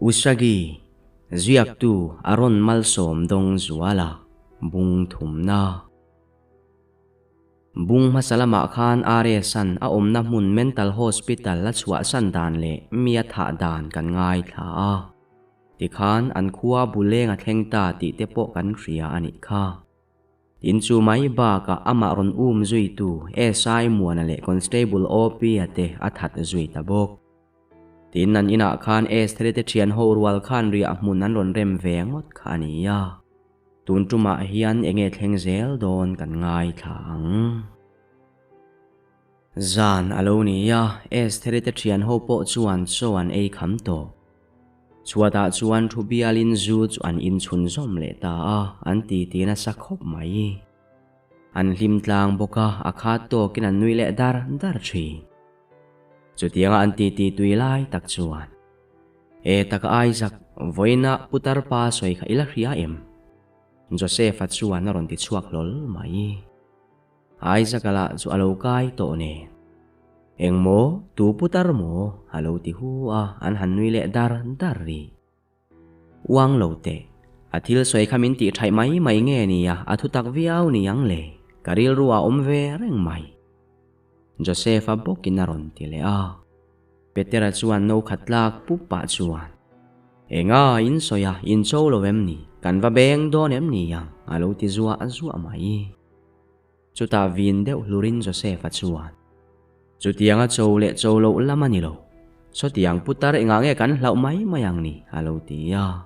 Usagi, Ziaktu Aaron Malsawmdawngzuala, Bung thumna. Bung hmasa lamah khan RS-a'n a awmna hmun Mental Hospital a chhuahsan dan leh mi a thah dan kan ngaithla a. Tikhan an khua Buleng a thleng ta tih te pawh kan hria a nih kha. Tin chu mai bakah amah rawn um zuitu SI Muana leh Constable OP-a te a that zui ta bawk. Tin an inah khan Estheri te thian ho rual khan riah hmun an rawn rem ve ngawt kha a ni a. Tun tumah hian enge thleng zel dawn kan ngaithla ang. Zan a lo ni a, Estheri te thian ho pawh chuan chaw an ei kham tawh. Chhuatah chuan thu bialin zu chu an inchhun zawm leh ta a, an titi nasa khawp mai. An hlim tlang bawk a, a khat tawkin an nui leh dar dar thin. Chutianga an titi tui lai tak chuan, E taka Isaac, vawiina putar pa sawi kha i la hria em? Joseph-a chuan a rawn ti chhuak hlawl mai. Isaac-a lah chu a lo kai tawh nen. Eng maw, tu putar maw? a lo ti hu a, an han nui leh dar dar rih. Uang lo teh. A thil sawi kha min tih thaih mai mai nge nia, a thu tak viau ni ang le, ka rilru a awm ve reng mai. Joseph-a bawkin a rawn ti leh a. Petera chuan no khat tlak pup pah chuan, Enga in sawi a, in cho lo em ni, kan va beng dawn em ni ang, a lo ti zuah zuah mai. Chutah vin deuh hlurin Joseph-a chuan, Chutianga cho leh cho loh lam a ni lo. Sawtiang putar engah nge kan hlauh mai mai ang ni? a lo ti a.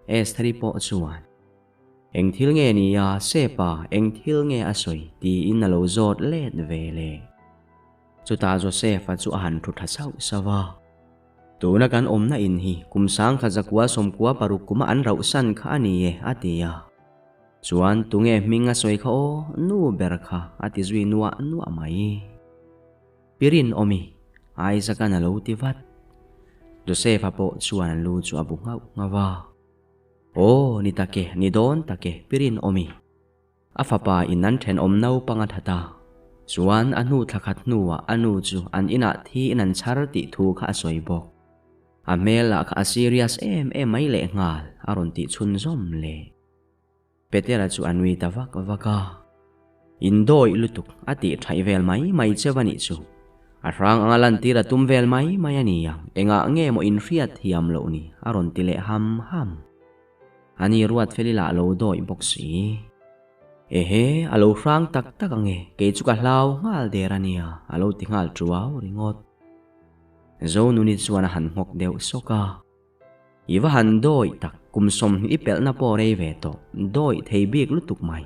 Estheri pawh chuan, Eng thil nge ni a, Sepa, eng thil nge a sawi? tiin a lo zawt let ve le. Chutah Joseph-a chu a han thu tha sauh sauh a. Tuna kan awmna in hi kum sangkhat zakua sawmkua paruk kuma an rauhsan kha a ni e, a ti a. Chuan tunge hming a sawi kha aw, nu ber kha a ti zui nuah nuah mai. Pirin awmi, Isaac-a'n a lo ti vat. Joseph-a pawh chuan a lu chu a bu nghauh nghauh a. Aw, ni tak e, ni dawn tak e, Pirin awmi. A fapa in an thenawm naupang a that a. Chuan a hnu thla khat hnuah a nu chu an inah thi in an chhar tih thu kha a sawi bawk. A hmel lah kha a serious em em mai lehnghal, a rawn tih chhunzawm leh. Petera chu a nui ta vak vak a. In dawih lutuk a tih thaih vel mai mai cheu a nih chu. A hrang anga lantir a tum vel mai mai a ni ang, engah nge maw in hriat thiam loh ni a rawn ti leh ham ham. A ni ruat fel ila a lo dawih bawk si. Ehe, a lo hrang tak tak ang e, kei chu ka hlau nghal der a nia, a lo ti nghal tuau ringawt. Zonuni chuan a han nghawk deuh sawk a. I va han dawih tak, kum 20 i pelhna pawh rei ve tawh, dawih thei bik lutuk mai.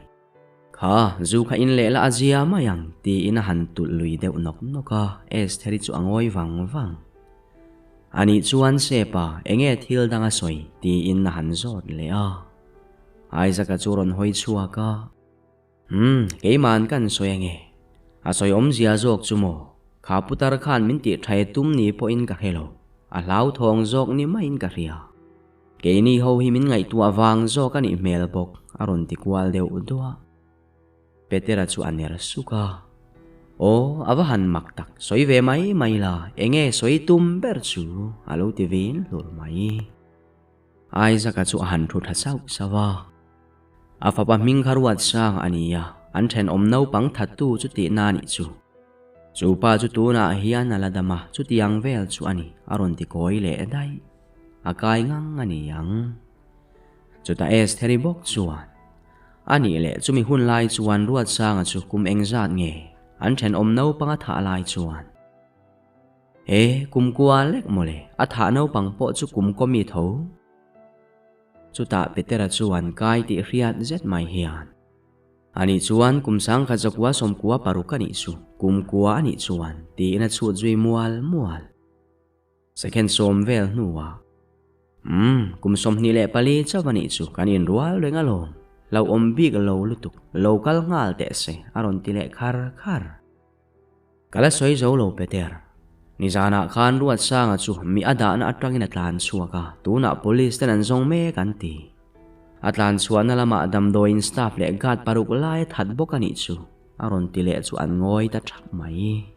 Kha, zu kha in leh la a zia mai ang, tiin a han tulh lui deuh nawk nawk a, Estheri chu a ngawi vang vang. Anih chuan Sepa, enge thil dang a sawi? tiin a han zawt leh a. Isaac-a chu rawn hawi chhuak a. Umm, keima'n kan sawi ange. A sawi awmzia zawk chu maw? Kha putar khan min tih thae tum ni pawhin ka hre lo. A hlauthawng zawk ni maiin ka hria. Keini ho hi min ngaihtuah vang zawk a nih hmel bawk, a rawn ti kual deuh duah. Petera chu a ner suk a. Aw, a va han mak tak, sawi ve mai mai la, enge sawi tum ber chu? a lo ti vin hlur mai. Isaac-a chu a han thu tha sauh sauh a. A fapa hming kha ruat sang a ni a, an thenawm naupang thattu chu tihna a nih chu. Chu pa chu tunah hian a la dam a, chutiang vel chu a ni, a rawn ti kawi leh daih. A kai ngang a ni ang. Chutah Estheri bawk chuan, A nih leh chumi hun lai chuan Ruatsanga chu kum engzat nge an thenawm naupang a thah lai chuan? He kum kua lek mawle, a thah naupang pawh chu kum kaw mi tho. Chutah Petera chuan kai tih hriat zet mai hian, Anih chuan kum sangkhat zakua sawmkua paruk a nih chu, kum kua a nih chuan, tiin a chhut zui mual mual. Second sawm vel hnuah, Umm, kum 24 chauh a nih chu, kan inrual reng alawm, hlauhawm bik lo lutuk, lo kal nghal teh se, a rawn ti leh khar khar. Ka la sawi zo lo Peter. Nizanah khan Ruatsanga chu mi a dahna atangin a tlan chhuak a, tunah police ten an zawng mek an ti. A tlan chhuahna lamah damdawiin staff leh guard paruk lai a that bawk a nih chu, a rawn ti leh chu an ngawi ta thap mai.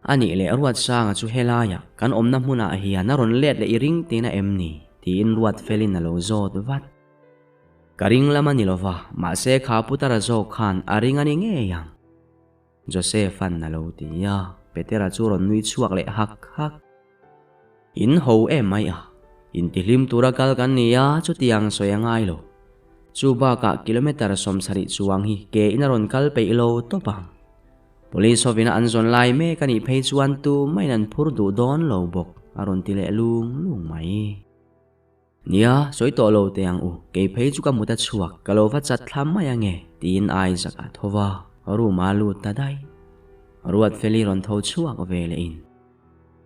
A nih leh Ruatsanga chu helaiah kan awmna hmunah hian a rawn let leh i ring tiin a em ni? tiin Ruatfelin a lo zawt vat. Ka ring lam a ni lova, mahse kha Putara zawk khan a ring a ni ngei ang. Joseph-a'n a lo ti a, Petera chu rawn nui chhuak leh hak hak. In ho em mai a, intihlim tura kal kan ni a, chutiang sawi a ngai lo. Chu bakah kilometre 70 chuang hi ke in a rawn kal peih lo tawp ang. Police hovina an zawn lai mek a nih phei chuan tu maiin an phur duh dawn lo bawk, a rawn ti leh lung lung mai. Nia, sawi tawh lo teh ang u, kei phei chu ka mut a chhuak, ka lo va chat thla mai ange, tiin Isaac a tho va, room ah a lut ta daih. Ruatfeli rawn tho chhuak ve leh in.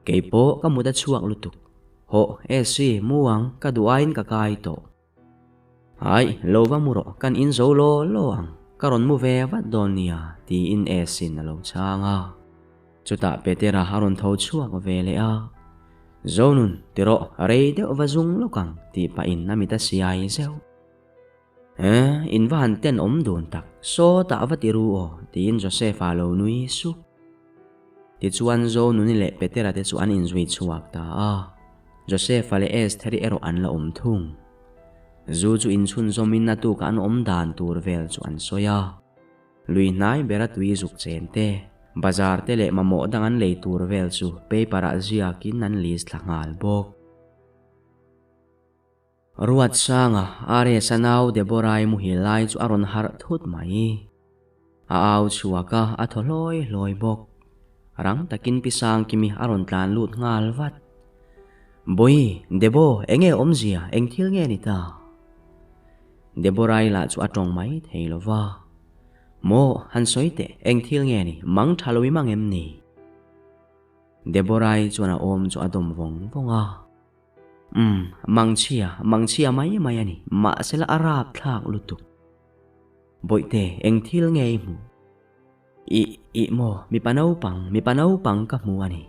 Kei pawh ka mut a chhuak lutuk. Hawh, Esi, mu ang, ka duh aiin ka kai tawh. Aih, lo va mu rawh, kan in zo law law ang, ka rawn mu ve vat dawn nia, tiin Esi'n a lo chhang a. Chutah Petera a rawn tho chhuak ve leh a, Zonun, ti rawh, rei deuh va zung lawk ang, tih pahin a mit a siai zeuh. Eh, in va han ten awm dun tak, sawtah va ti ru aw, tiin Joseph-a lo nui sup. Tichuan Zonuni leh Petera te chu an inzui chhuak ta a, Joseph-a leh Estheri erawh an la awm thung. Zu chu inchhunzawmin a tukah an awm dan tur vel chu an sawi a. Lui hnai bera tui zuk chen te, bazar te leh mamawh dang an lei tur vel chu paper-ah ziakin an list thla nghal bawk. Ruatsanga, RS-a nau Deborah-i muhil lai chu a rawn harh thut mai. A au chhuak a, a thaw hlawi hlawi bawk. Rang takin Pi Sangkimi a rawn tlan lut nghal vat. Bawi, Debo, enge awmzia, eng thil nge ni ta? Deborah-i lah chu a tawng mai thei lo va. Maw, han sawi teh, eng thil nge ni, mang tha lo i mang em ni? Deborah-i chuan a awm chu a dawm vawng vawng a. Umm, mangchhia, mangchhia mai mai a ni, mahsela a rapthlak lutuk. Bawihte, eng thil nge i hmuh? Ih, ih maw, mipa naupang, mipa naupang ka hmu a ni.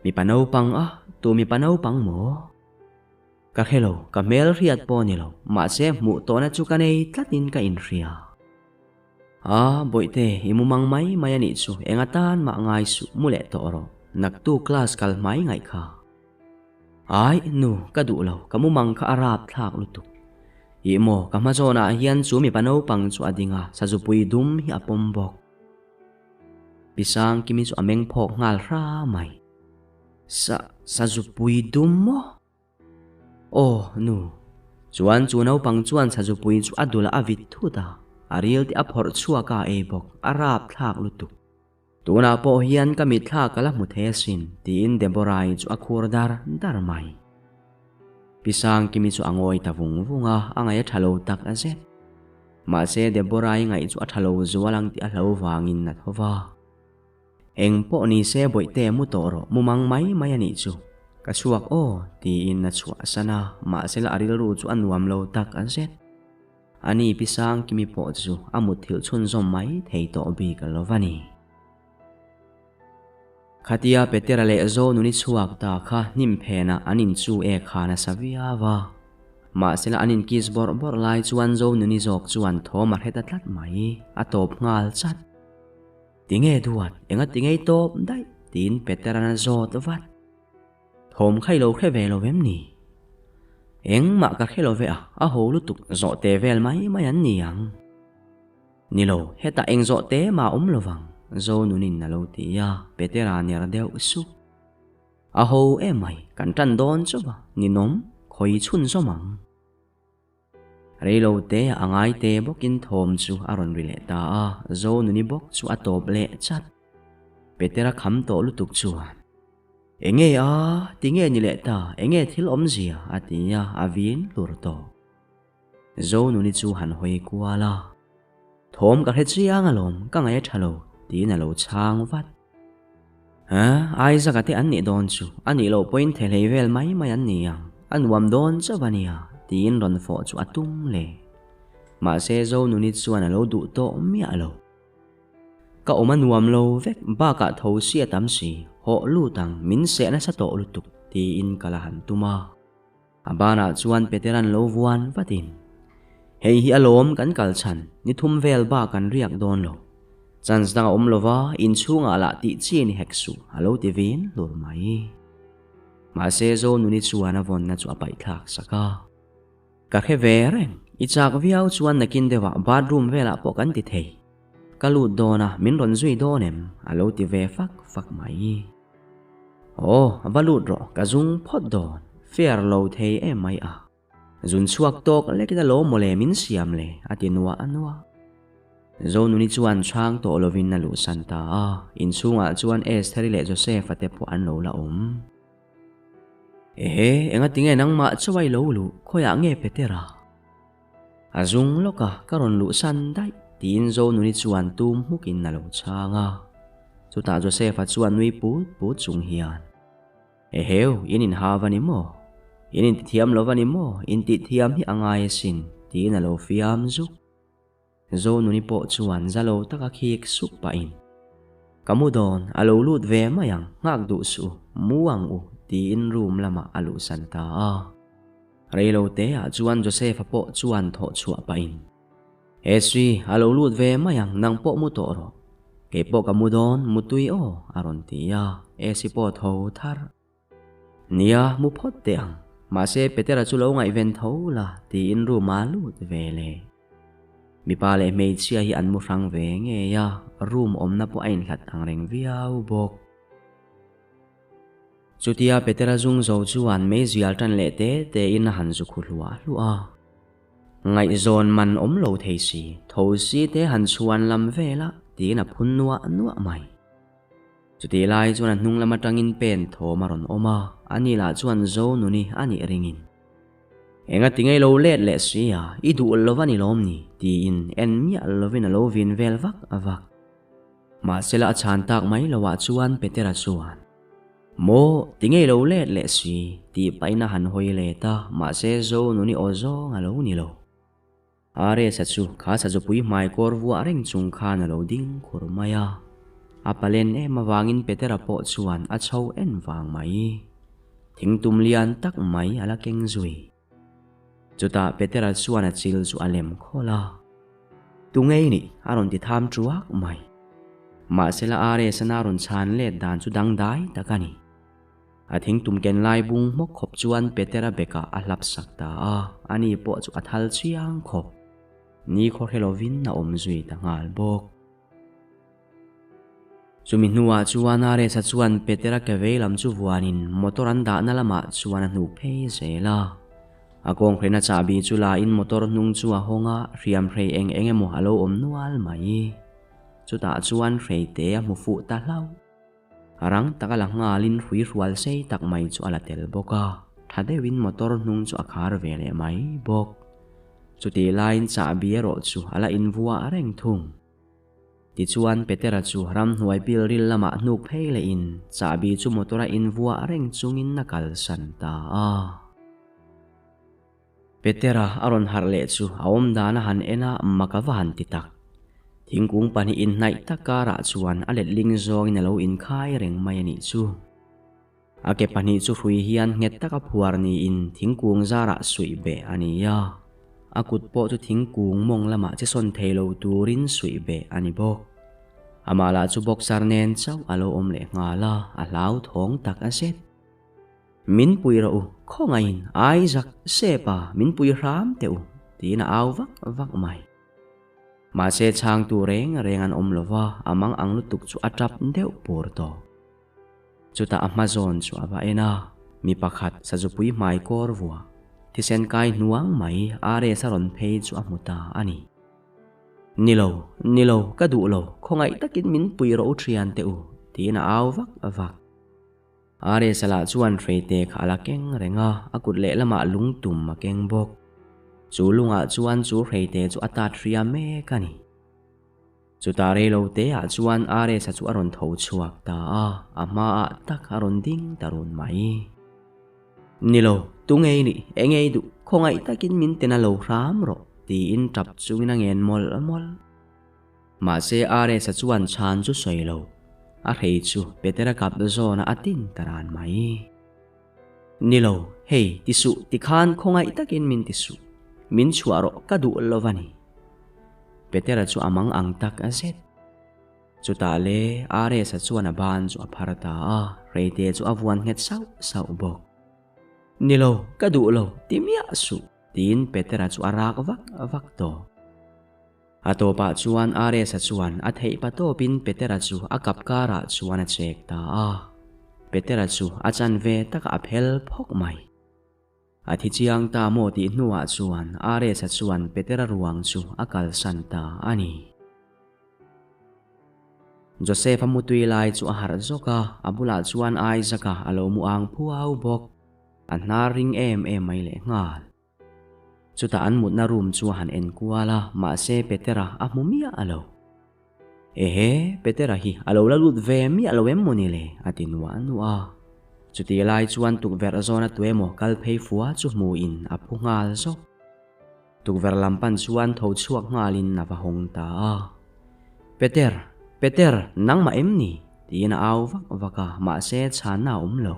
Mipa naupang a, tu mipa naupang maw? Ka hre lo, ka hmel hriat pawh a ni lo, mahse hmuh tawhna chu ka nei tlatin ka inhria. A, Bawihte, i mu mang mai mai a nih chu, eng atan mah ngai suh, mu leh tawh rawh, naktu class kal hmai ngaih kha. Ai, nu, ka duh lo, ka mu mang kha a rap thlak lutuk. Ih maw, ka hma zawnah hian chu mipa naupang chu a ding a, sazupui dum hi a pawm bawk. Pi Sangkimi chu a meng phawk nghal hra mai. Sa, sazupui dum maw? Aw, nu. Chuan chu naupang chuan sazupui chu a dul a vit thut a, a ril te a phawrh chhuak a ei bawk, a rapthlak lutuk. Tunah pawh hian ka mitthla ka la hmu thei asin, tiin Deborah-i chu a khur dar dar mai. Pi Sangkimi chu a ngawi ta vung vung a, a ngaih a tha lo tak zet. Mahse Deborah-i ngaih chu a tha lo zual ang tih a hlo vangin a tho va. Eng pawh ni se bawihte mu tawh rawh, mu mang mai mai a nih chu. Ka chhuak aw, tiin a chhuah san a, mahsela a rilru chu a nuam lo tak a zet. Ani Pi Sangkimi pawh chu a mutthilh chhunzawm mai thei tawh bik lo va ni. Khatia Petera leh Zonuni chhuak ta kha hnim phenah an inchu e kha nasa viau a. Mahsela an inkiss bawrh bawrh lai chuan Zonuni zawk chuan thawm a hre ta tlat mai, a tawp nghal chat. Tinge duat, enga tingei tawp daih? tiin Petera'n a zawt vat. Thawm kha i lo hre ve lo em ni? Engmah ka hre lo ve a, a ho lutuk zawh te vel mai mai an ni ang. Ni lo, hetah eng zawh te mah a awm lo vang, Zonunin a lo ti a, Petera ner deuh sup. A ho em mai, kan tan dawn chauh a, ninawm, khawi chhunzawm ang. Reilo te a ngai te bawkin thawm chu a rawn ri leh ta a, Zonuni bawk chu a tawp leh chat. Petera kham tawh lutuk chuan, Enge a, tinge ni leh ta, enge thil awmzia? a ti a, a vin hlur tawh. Zonuni chu han hawi kual a, Thawm ka hre chiang alawm, ka ngaih a tha lo, tiin a lo chhang vat. Hah, Isaac-a te an nih dawn chu, a nih loh pawhin thehlei vel mai mai an ni ang, a nuam dawn chauh a nia, tiin rawn fawh chu a tum le. Mahse Zonuni chuan a lo duh tawh miah lo. Ka awm a nuam lo vek, bakah tho si a tam si, hawh lut ang, min seh nasa tawh lutuk, tiin ka la han tum a. A banah chuan Petera'n lo vuan vatin, Hei hi alawm kan kal chhan, ni thum vel bak kan riak dawn lo. Chance dang a awm lova, inchhungah lah tih chi ni hek suh, a lo ti vin hlur mai. Mahse Zonuni chuan a vawnna chu a paihthlak sak a. Ka hre ve reng, i chak viau chuan nakin deuhah bathroom velah pawh kan ti thei. Ka lut dawn a, min rawn zui dawn em? a lo ti ve fak fak mai. Aw, va lut rawh, ka zung phawt dawn, fair lo thei em mai a. Zun chhuak tawk lekin a lo mawle min siam le, a ti nuah nuah. Zonuni chuan chhang tawh lovin a luhsan ta a, inchhungah chuan Estheri leh Joseph-a te pawh an lo la awm. Ehe, engatinge nangmah chaw a i lo luh, khawiah nge Petera? A zung lawk a, ka rawn luh san daih, tiin Zonuni chuan tum hmukin a lo chhang a. Chutah Joseph-a chuan nui put put chung hian, Eheu, in inhau a ni maw? In intithiam lo a ni maw? Intihthiam hi a ngai asin, tiin a lo fiam zuk. Zonuni pawh chuan za lo taka khik sup pahin, Ka mu dawn, a lo lut ve mai ang, nghak duh suh u, mu ang u, tiin room lamah a luhsan ta a. Reilo teah chuan Joseph-a pawh chuan thawh chhuah pahin, Esri, a lo lut ve mai ang, nang pawh mu tawh rawh. Kei pawh ka mu dawn, mutui aw, a rawn ti a, Esi pawh tho thar. Nia, mu phawt teh ang. Mahse, Petera chu lo ngaihven tho la, tiin room a lut ve le. Mipa leh hmeichhia hi an mu hrang ve ngei a, room awmna pawh a inhlat ang reng viau bawk. Chutia Petera zung zo chuan meizial tan leh te tein a han zu khu hluah hluah a. Ngaihzawn man awm lo thei si, tho si te han chhuan lam vel a, tiin a phun nuah nuah mai. Chutih lai chuan a hnung lam atangin pen thawm a rawn awm a, ani lah chuan Zonuni a nih ringin, Enga ti ngei lo let leh si a, i duh lo va ni lawm ni? tiin en miah lovin a lo vin vel vak vak. Mahsela a chhan tak mai loah chuan Petera chuan, Maw, ti ngei lo let leh si? tih pahin a han hawi let a, mahse Zonuni aw zawng a lo ni lo. Aresa chu kha sazupui hmaikawr vuah reng chung khan a lo ding khur mai a. A palen em avangin Petera pawh chuan a chho en vang mai. Thingtum lian tak mai a la keng zui. Chutah Petera chuan a chil chu a lem khawlh a. Tu ngei nih? a rawn ti tham tuak mai. Mahsela Aresa-na rawn chhan let dan chu dangdai tak a ni. A thingtum ken lai bung hmawk khawp chuan Petera bekah a hlap sak ta a, ani pawh chu a thal chiang khawp. Ni khaw hre lovin a awm zui ta nghal bawk. Chumi hnuah chuan Aresa chuan Petera ke vei lam chu vuanin motor an dahna lamah chuan a hnuk phei zel a. A kawnghrena chahbi chu lain motor hnung chu a hawng a, hriamhrei eng eng emaw a lo awm nual mai. Chutah chuan hreite a hmu fuh ta hlauh. A rang taka la nghalin hrui hrual sei tak mai chu a la tel bawk a, tha deuhin motor hnung chu a khar ve leh mai bawk. Chutih laiin chahbi erawh chu a la invuah reng thung. Tichuan Petera chu ramhnuai pilril lamah hnuk phei lehin chahbi chu motor a invuah reng chungin a kalsan ta a. Petera a rawn harh leh chu a awm dan a han en a, mak a va han ti tak. Thingkung pahnih inhnaih tak karah chuan a letling zawngin a lo inkhai reng mai a nih chu. A ke pahnih chu hrui hian nghet taka phuar niin thingkung zarah suih beh a ni a. A kut pawh chu thingkung mawng lamah che sawn thei lo turin suih beh a ni bawk. Amah lah chu boxer nen chauh a lo awm leh nghal a, a hlauthawng tak a zet. Min pui rawh u, khawngaihin Isaac Sepa min pui hram teh u, tiin a au vak vak mai. Mahse chhangtu reng reng an awm lo va, a mang ang lutuk chu a tap deuh pur tawh. Chutah a hma zawn chu a va en a, mi pakhat sazupui hmai kawr vuah, thisen kai hnuang mai RS a rawn phei chu a hmu ta a ni. Ni lo, ni lo, ka duh lo, khawngaih takin min pui rawh u thian teh u, tiin a au vak vak. Aresa lah chuan hreite kha a la keng reng a, a kut lehlamah lungtum a keng bawk. Chu lungah chuan chu hreite chu a tat hria mek a ni. Chutah reiloteah chuan Aresa chu a rawn tho chhuak ta a, a hmaah tak a rawn ding ta run mai. Ni lo, tu ngei nih, e ngei duh, khawngaih takin min ten a lo hram rawh, tiin tap chungin a ngen mawlh mawlh. Mahse Aresa chuan chhan chu sawi lo, a hrei chu Petera kap zawna a tin ta ran mai. Ni lo, hei, ti suh, tikhan khawngaih takin min ti suh, min chhuah rawh ka duh lo va ni. Petera chu a mang ang tak a zet. Chutah le RS-a chuan a ban chu a phar ta a, Reite chu a vuan nghet sauh sauh bawk. Ni lo, ka duh lo, ti miah suh, tiin Petera chu a rak vak vak tawh. A tawpah chuan RS-a chuan a theih pa tawpin Petera chu a kap karah chuan a chek ta a. Petera chu a chan ve takah a phel phawk mai. A thi chiang ta maw tih hnuah chuan RS-a chuan Petera ruang chu a kalsan ta a ni. Joseph-a mutui lai chu a harh zawk a, a bulah chuan Isaac-a a lo mu ang phuau bawk. A hnar ring em em mai lehnghal. Chutah an mutna room chu a han en kual a, mahse Petera a hmu miah a lo. Ehe, Petera hi a lo la lut ve miah lo em maw ni le? a ti nuah nuah a. Chutih lai chuan tukverh zawna tuemaw kal phei fua chu hmuin a phu nghal zawk. Tukverh lam pan chuan tho chhuak nghalin a va hawng ta a. Peter, Peter, nangmah em ni? tiin a au vak vak a, mahse chhanna a awm lo.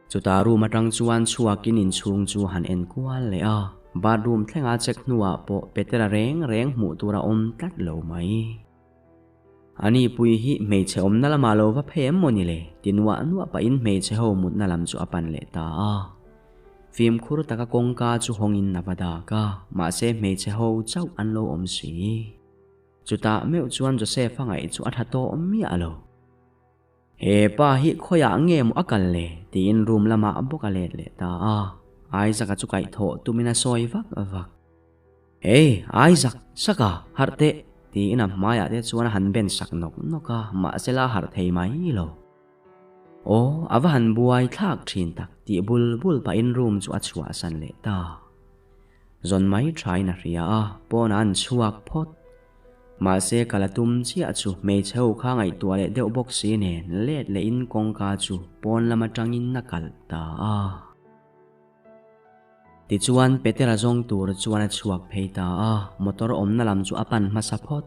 Chutah room atang chuan chhuakin inchhung chu han en kual leh a, bathroom thlenga check hnuah pawh Petera reng reng hmuh tur a awm tlat lo mai. Ani pui hi hmeichhe awmna lamah lo va phei em maw ni le? ti nuah nuah pahin hmeichhe ho mutna lam chu a pan leh ta a. Fimkhur taka kawngka chu hawngin a va dak a, mahse hmeichhe ho chauh an lo awm si. Chutah meuh chuan Joseph-a ngaih chu a tha tawh miah lo. He pa hi khawiah nge maw a kal le? tiin room lamah bawk a let leh ta a. Isaac-a chu kaihthawh tumin a sawi vak vak. Hey, Isaac, saka, harh teh! tiin a hmaiah te chuan a han ben sak nawk nawk a, mahse la harh thei mai lo. Aw, a va han buai thlak thin tak tih bul bul pahin room chu a chhuahsan leh ta. Zawn mai thain a hria a, pawnah an chhuak phawt. Mahse ka la tum chiah chu hmeichhe ho kha ngaihtuah leh deuh bawk si nen let lehin kawngka chu pawn lam atangin a kalh ta a. Tichuan Petera zawng tur chuan a chhuak phei ta a, motor awmna lam chu a pan hmasa phawt.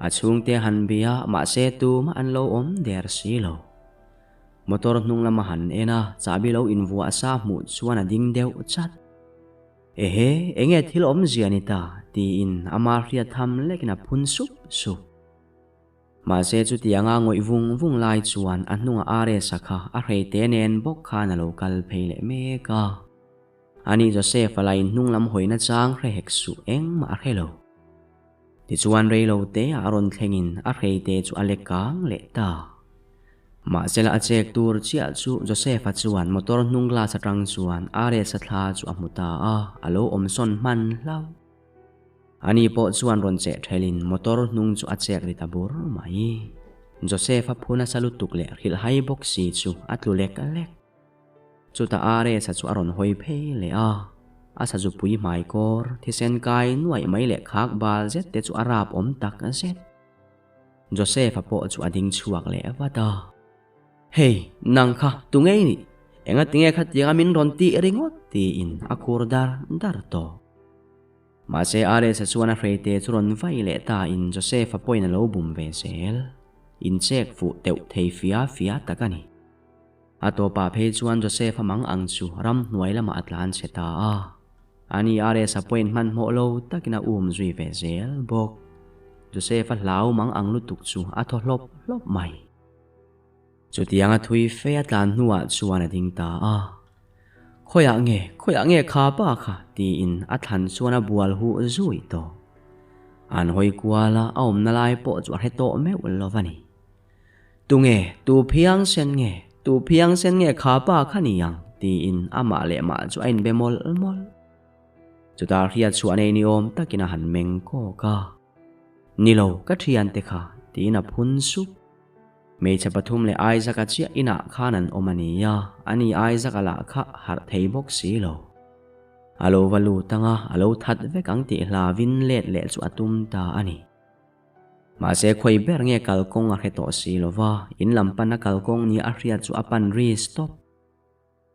A chhungte han bia mahse tumah an lo awm der si lo. Motor hnung lama han en a, chahbi lo invuah sa hmuh chuan a ding deuh chat. Ehe, enge thil awmzia ni ta? tiin ama hriat tham lekin a phun sup sup. Mahse chutianga ngawih vung vung lai chuan a hnunga RS-a kha a hreite nen bawk khan a lo kal phei leh mek a. Ani Joseph-a la inhnung lam hawina chang hre hek suh engmah a hre lo. Tichuan reilo te ah a rawn thlengin a hreite chu a lek kang leh ta. Mahsela a chek tur chiah chu Joseph-a chuan motor hnung glass atang chuan RS-a thla chu a hmu ta a, a lo awm sawn hman hlauh. Ani pawh chuan rawn cheh thelin motor hnung chu a chek ri ta bur mai. Joseph-a phu nasa lutuk leh hrilhhai bawk si chu a tlu lek lek. Chutah RS-a chu a rawn hawi phei leh a, a sazupui hmai kawr, thisen kai nuaih mai leh khak bal zet te chu a rap awm tak zet. Joseph-a pawh chu a ding chhuak leh vat a, Hey, nang kha tu ngei nih? Engatinge khatianga min rawn tih ringawt? tiin a khur dar dar tawh. Mahse RS-a chuan a hreite chu rawn vai leh ta in Joseph-a pawhin a lo bum ve zel. Inchek fuh teuh thei fia fia tak a ni. A tawpah phei chuan Joseph-a mang ang chu ramhnuai lamah a tlan chhe ta a. Ani RS-a pawhin hmanhmawh lo takin a um zui ve zel bawk. Joseph-a hlau mang ang lutuk chu a thaw hlawp hlawp mai. Chutianga thui fe a tlan hnuah chuan a ding ta a. Khawiah nge, khawiah nge kha pa kha? tiin a thlan chuan a bual huh zui tawh. An hawi kual a, a awmna lai pawh chu a hre tawh meuh lo va ni. Tunge, tu phiang sen nge, tu phiang sen nge kha pa kha ni ang? tiin amah leh mah chu a inbe mawlh mawlh. Chutah hriat chhuah nei ni awm takin a han meng kawk a. Ni lo, ka thiante kha, tiin a phun sup. Hmeichhe pathum leh Isaac-a chiah inah khan an awm a ni a, ani Isaac-a lah kha harh thei bawk si lo. A lo va lut ang a, a lo that vek ang tih hlavin let leh chu a tum ta a ni. Mahse khawi ber nge kalkawng a hre tawh si lo va, in lam pana kalkawng nia a hriat chu a pan ri stop.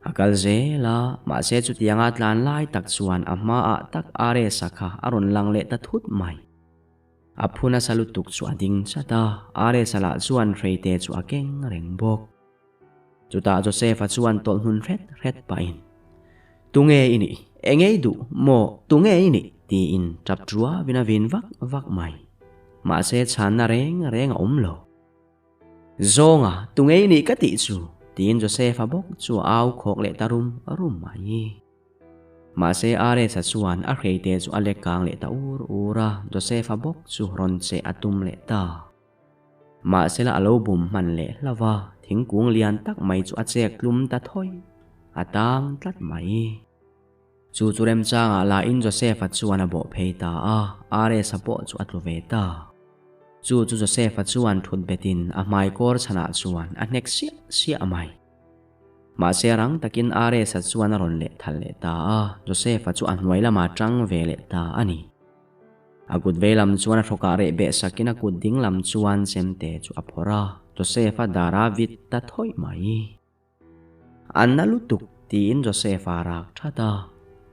A kal zel a, mahse chutianga tlan lai tak chuan a hmaah tak RS-a kha a rawn lang leh ta thut mai. A phu nasa lutuk chu a ding chat a, RS-a lah chuan hreite chu a keng reng bawk. Chutah Joseph-a chuan tawlh hnun hret hret pahin, Tunge i nih? Enge i duh maw? Tunge i nih? tiin tap ṭuavin a vin vak vak mai. Mahse chhanna reng reng a awm lo. Zawnga, tu ngei nih ka tih chu? tiin Joseph-a bawk chu a au khawk leh ta rum rum mai. Mahse Ares-a chuan a hreite chu a lek kang leh ta ur ur a, Joseph-a bawk chu rawn che a tum leh ta. Mahsela a lo bum hman leh hlauh a, thingkung lian tak mai chu a chek tlum ta thawi, a tang tlat mai. Chu chu remchangah lahin Joseph-a chuan a bawh phei ta a, Ares-a pawh chu a tlu ve ta. Chu chu Joseph-a chuan thut betin a hmai kawr chhanah chuan a hnek siah siah mai. Mahse rang takin Ares-a chuan a rawn leh thal leh ta a, Joseph-a chu a hnuai lamah tang ve leh ta a ni. A kut vei lam chuan a hrawkah reh beh sakin a kut ding lam chuan chemte chu a phawrh a, Joseph-a dar a vit ta thawih mai. A na lutuk, tiin Joseph-a rak that a.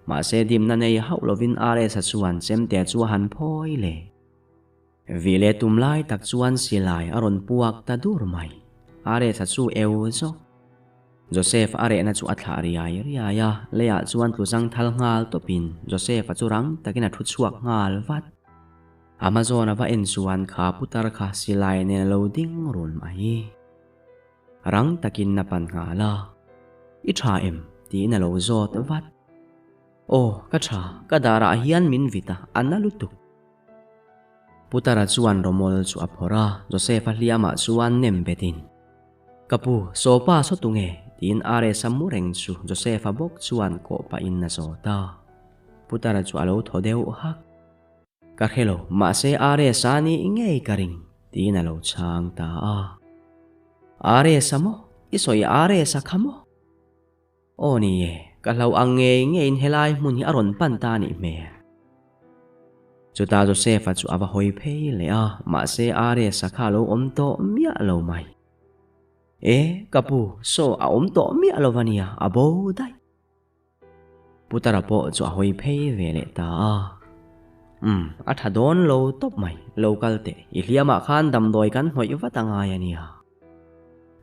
Mahse dimna nei hauh lovin Ares-a chuan chemte chu a han phawi leh. Vih leh tum lai tak chuan silai a rawn puak ta dur mai. Ares-a chu eu zawk. Joseph a rehna chu a thlah riai riai a, leiah chuan tlu zang thal nghal tawpin Joseph-a chu rang takin a thu chhuak nghal vat. Amazon a va en chuan kha putar kha silai nen a lo ding run mai. Rang takin a pan nghal a, I tha em? tiin a lo zawt vat. Aw, ka tha, ka darah hian min vit a, a na lutuk. Putara chuan rawmawl chu a phawrh a, Joseph-a hliamah chuan nem betin, Ka pu, sawpa saw tunge? tiin RS-a mu reng chu Joseph-a bawk chuan kawh pahin a zawt a. Putara chu a lo thaw deuh hak. Ka hre lo, mahse RS-a ni ngei ka ring, tiin a lo chhang ta a. RS-a maw? I sawi RS-a kha maw? Aw ni e, ka hlau ang ngei ngeiin helai hmun hi a rawn pan ta a nih hmel. Chutah Joseph-a chu a va hawi phei leh a, mahse Ares-a kha a lo awm tawh miah lo mai. E, ka pu, saw a awm tawh miah lo va nia, a bo daih. Putara pawh chu a hawi phei ve leh ta a. Umm, a tha dawn lo tawp mai, lo kal teh, i hliamah khan damdawi kan hnawih vat a ngai a nia.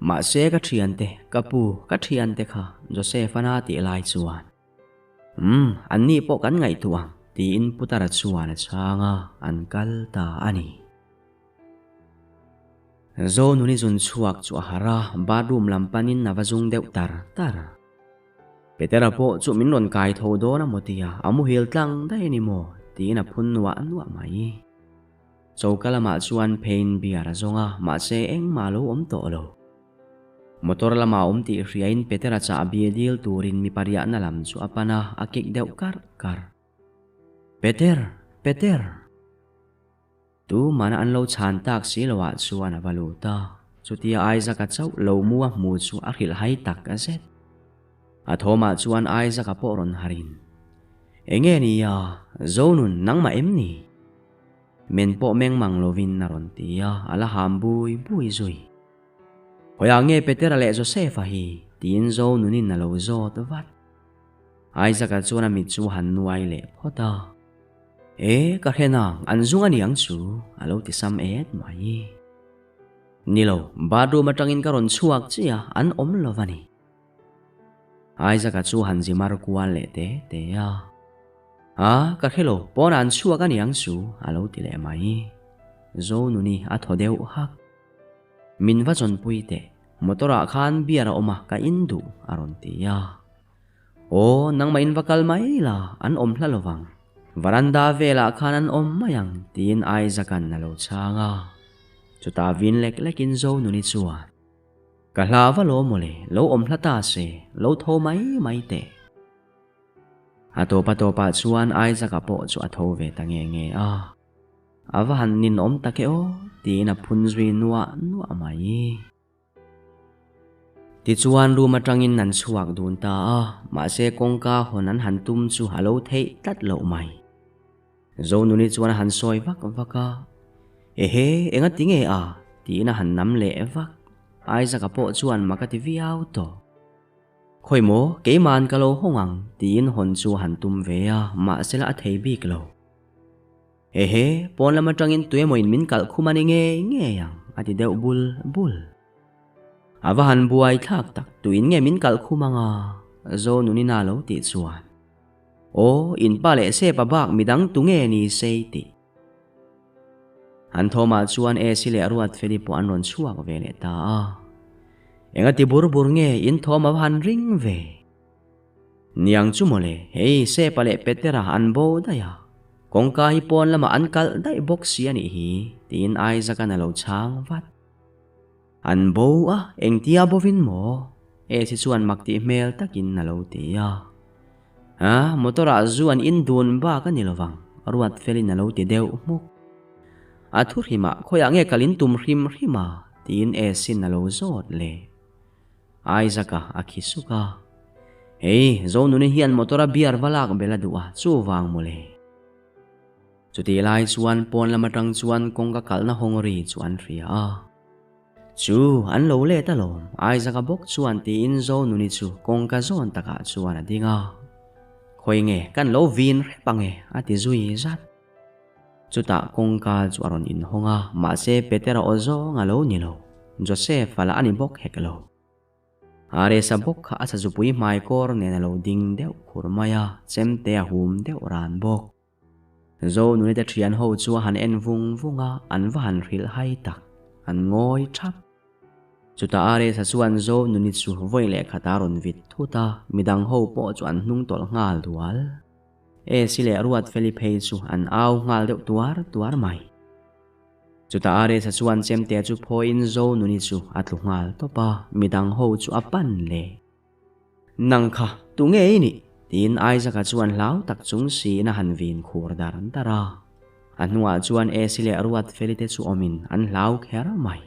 Mahse ka thiante, ka pu, ka thiante kha Joseph-a na tih lai chuan, Umm, anni pawh kan ngaihtuah ang, tiin Putara chuan a chhang a, an kal ta a ni. Zonuni zun chhuak chu a harh a, bathroom lam panin a va zung deuh tar tar. Petera pawh chu min rawn kai tho dawn a maw tia, a muhil tlang daih a ni maw? tiin a phun nuah nuah mai. Choka lamah chuan phein beer a zawng a, mahse engmah a lo awm tawh lo. Motor lamah a awm tih hriain Petera chahbi dil turin mipa riahna lam chu a pan a, a kik deuh karh karh. Peter! Peter! Tumana an lo chhan tak si loah chuan a va lut a, chutia Isaac-a chauh lo mu a hmu chu a hrilhhai tak zet. A thawmah chuan Isaac-a pawh rawn harin, Enge ni a, Zonun, nangmah em ni? Men pawh meng mang lovin a rawn ti a, a la ham bui bui zui. Khawiah nge Petera leh Joseph-a hi? tiin Zonunin a lo zawt vat. Isaac-a chuan a mit chu a han nuai leh phawt a, E, ka hre nang, an zung a niang chu, a lo ti sam et mai. Ni lo, bathroom atangin ka rawn chhuak chiah a, an awm lo va ni. Isaac-a chu han zi mar kual leh te te a. A, ka hre lo, pawnah an chhuak a niang chu, a lo ti leh mai. Zonuni a thaw deuh hak. Min va chawnpui teh, motor-ah khan beer a awm a, ka in duh, a rawn ti a. Aw, nangmah in va kal mai la, an awm hla lo vang. Varanda velah khan an awm mai ang, tiin Isaac-a'n a lo chhang a. Chutah vin lek lekin Zonuni chuan, Ka hla va lo mawle, lo awm hla ta se, lo tho mai mai teh. A tawpa tawpah chuan Isaac-a pawh chu a tho ve ta nge nge a. A va han ninawm tak e aw, tiin a phun zui nuah nuah mai. Tichuan room atangin an chhuak dun ta a, mahse kawngka hawn an han tum chu a lo theih tlat loh mai. Zonuni chuan a han sawi vak vak a, Ehe, enga ti nge a? tiin a han nam leh vak. Isaac-a pawh chuan mak a ti viau tawh. Khawi maw, keima'n ka lo hawng ang, tiin hawn chu a han tum ve a, mahsela a thei bik lo. Ehe, pawn lam atangin tuemawin min kalh khum a ni ngei ngei ang, a ti deuh bul bul. A va han buai thlak tak, tuin nge min kalh khum ang a? Zonunina a lo tih chuan. Aw, in pa leh sepa bak midang tu nge ni sei tih. An thawmah chuan Esi leh Ruatfeli pawh an rawn chhuak ve leh ta a. Enga ti bur bur nge in thawm a va han ring ve? Niang chu mawle, hei Sepa leh Petera an bo daih a, kawngka hi pawn lamah an kalh daih bawk si a nih hi, tiin Isaac-a'n a lo chhang vat. An bo a, engtia bovin maw? Esi chuan mak tih hmel takin a lo ti a. Ha, motor-ah zu an in dun bak a ni lovang, Ruatfelin a lo ti deuh hmuk. A thu hrimah khawiah nge kal in tum hrim hrim a? tiin Esi'n a lo zawt leh. Isaac-a a khi suk a. Hei, Zonuni hian motor-a beer va lak bel a duh a, chuvang mawle. Chutih lai chuan pawn lam atang chuan kawngka kalhna hawng ri chu an hria a. Chu, an lo let alawm, Isaac-a bawk chuan tiin Zonuni chu kawngka zawn takah chuan a ding a. Khawi nge, kan lo vin hrep ange, a ti zui zat. Chutah kawngka chu a rawn inhawng a, mahse Petera aw zawng a lo ni lo, Joseph-a lah a ni bawk hek lo. Aresa bawk kha a sazupui hmaikawr nen a lo ding deuh khur mai a, chemte a hum deuh ran bawk. Zonunite thian ho chu a han en vung vung a, an va han hrilh hai tak, an ngawi thap. Chutah Aresa chuan Zonuni chu vawi leh khat a rawn vit thut a, midang ho pawh chu an hnung tawlh nghal dual. Esi leh Ruatfeli phei chu an au nghal deuh tuar tuar mai. Chutah Aresa chuan chemte chu phawiin Zonuni chu a tlu nghal tawp a, midang ho chu a pan leh. Nang kha, tunge i nih? tiin Isaac-a chuan hlau tak chung siin a han vin khur dar dar a. A hnuah chuan Esi leh Ruatfeli te chu awmin an hlau kher mai.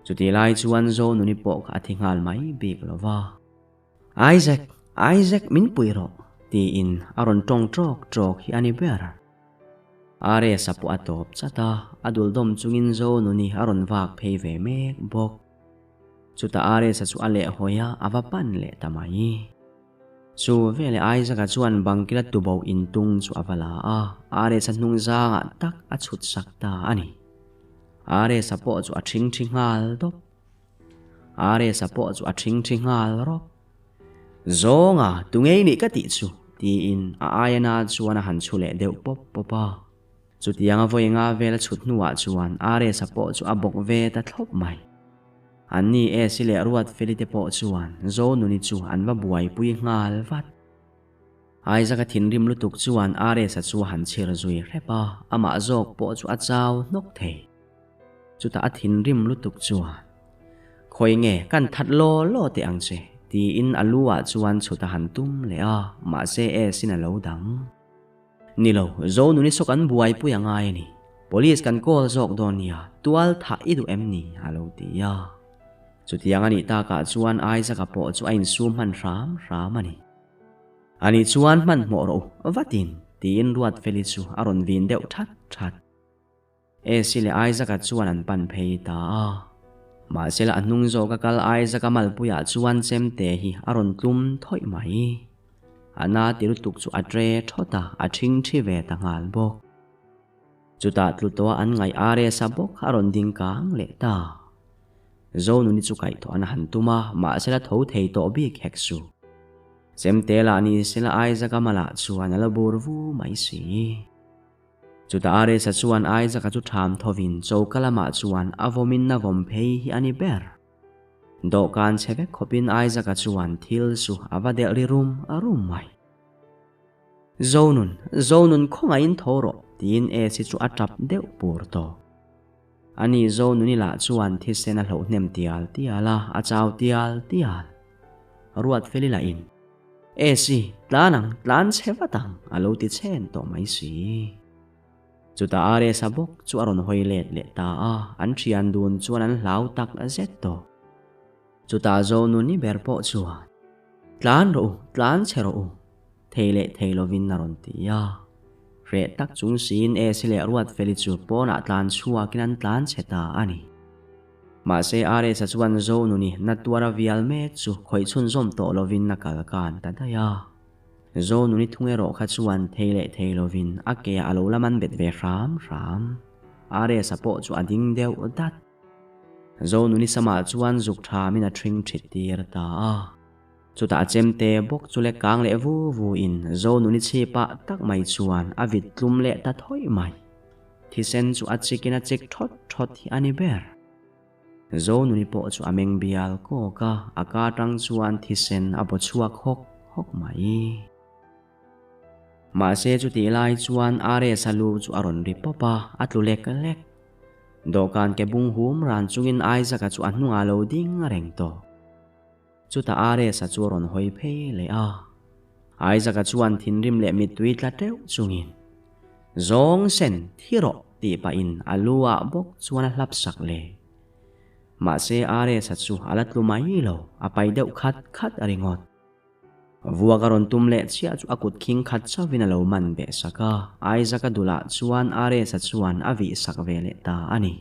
Chutih lai chuan Zonuni pawh kha a thi nghal mai bik lo va. Isaac, Isaac min pui rawh, tiin a rawn tawng tawk tawk hi a ni ber. Aresa pawh a tawp chat a, a dul dawm chungin Zonuni a rawn vak phei ve mek bawk. Chutah Aresa chu a lehhawi a, a va pan leh ta mai. Chu veleh Isaac-a chuan bangkila tuboh intung chu a va la a, Aresa hnung zangah tak a chhut sak ta a ni. Aresa pawh chu a ṭhingṭhi nghal dawp. Aresa pawh chu a ṭhingṭhi nghal rawp. Zawnga, tungei nih ka tih chu? tiin a aia na chuan a han chhu leh deuh pawp pawp a. Chutianga vawi nga vel a chhut hnuah chuan Aresa pawh chu a bawk ve ta thlawp mai. Anni Esi leh Ruatfeli te pawh chuan Zonuni chu an va buaipui nghal vat. Isaac-a thinrim lutuk chuan Aresa chu a han chhir zui hrep a, amah zawk pawh chu a chau hnawk thei. Chutah a thinrim lutuk chuan, Khawi nge kan that law law teh ang che, tiin a lu ah chuan chhut a han tum leh a, mahse S-in a lo dang. Ni lo, Zonuni saw kan buaipui a ngai a ni. Police kan call zawk dawn nia, tual thah i duh em ni? a lo ti a. Chutiang a nih takah chuan Isaac-a pawh chu a insum hman hram hram a ni. Ani chuan hmanhmawh rawh u, vatin, tiin Ruatfeli chu a rawn vin deuh that that. Esi leh Isaac-a chuan an pan phei ta a. Mahsela a hnung zawka kal Isaac-a malpuiah chuan chemte hi a rawn tlum thawih mai. A na ti lutuk chu a tre thawt a, a ṭhingṭhi ve ta nghal bawk. Chutah tlu tawha an ngaih Aresa bawk a rawn ding kang leh ta. Zonuni chu kaihthawh an han tum a, mahsela tho thei tawh bik hek su. Chemte lah ni sela Isaac-a malah chuan a la bur vu mai si. Chutah Aresa chuan Isaac-a chu ṭham thovin choka lamah chuan a vawmin a vawm phei hi a ni ber. Dawhkan chhe vek khawpin Isaac-a chuan thil chu a va delh ri rum a rum mai. Zonun, Zonun khawngaihin tho rawh, tiin Esi chu a ṭap deuh pur tawh. Ani Zonuni lah chuan thisen a hloh hnem tial tial a, a chau tial tial. Ruatfeli lahin. Esi, tlan ang, tlan chhe vat ang, a lo ti chhen tawh mai si. Chutah Aresa bawk chu a rawn hawi let leh ta a, an thian dun chuan an hlau tak zet tawh. Chutah Zonuni ber pawh chuan, Tlan rawh u, tlan chhe rawh u, thei leh thei lovin a rawn ti a. Hreh tak chung siin Esi leh Ruatfeli chu pawnah tlan chhuakin an tlan chhe ta a ni. Mahse Aresa chuan Zonuni na tuara vial mek chu khawih chhunzawm tawh lovin a kal kan ta daih a. Zonuni thung erawh kha chuan thei leh thei lovin a ke ah a lo la man bet ve hram hram. Aresa pawh chu a ding deuh dat. Zonuni samah chuan zuk thamin a ṭhing ṭhit tir ta a. Chutah a chemte bawk chu lek kang leh vu vu in Zonuni chhipah tak mai chuan a vit tlum leh ta thawih mai. Thisen chu a chikin a chik thawt thawt hi a ni ber. Zonuni pawh chu a meng bial kawk a, a ka atang chuan thisen a baw chhuak hawk hawk mai. Mahse chutih lai chuan RS-a lu chu a rawn ri pawp a, a tlu lek lek. Dawhkan ke bung hum ran chungin Isaac-a chu a hnungah lo ding reng tawh. Chutah RS-a chu a rawn hawi phei leh a. Isaac-a chuan thinrim leh mittui tla teuh chungin, Zawng sen, thi rawh! tih pahin a lu ah bawk chuan a hlap sak leh. Mahse RS-a chu a la tlu mai lo, a pai deuh khat khat a ringawt. Vuak a rawn tum leh chiah chu a kut khing khat chauhin a lo man beh sak a, Isaac-a dulah chuan RS-a chuan a vih sak ve leh ta a ni.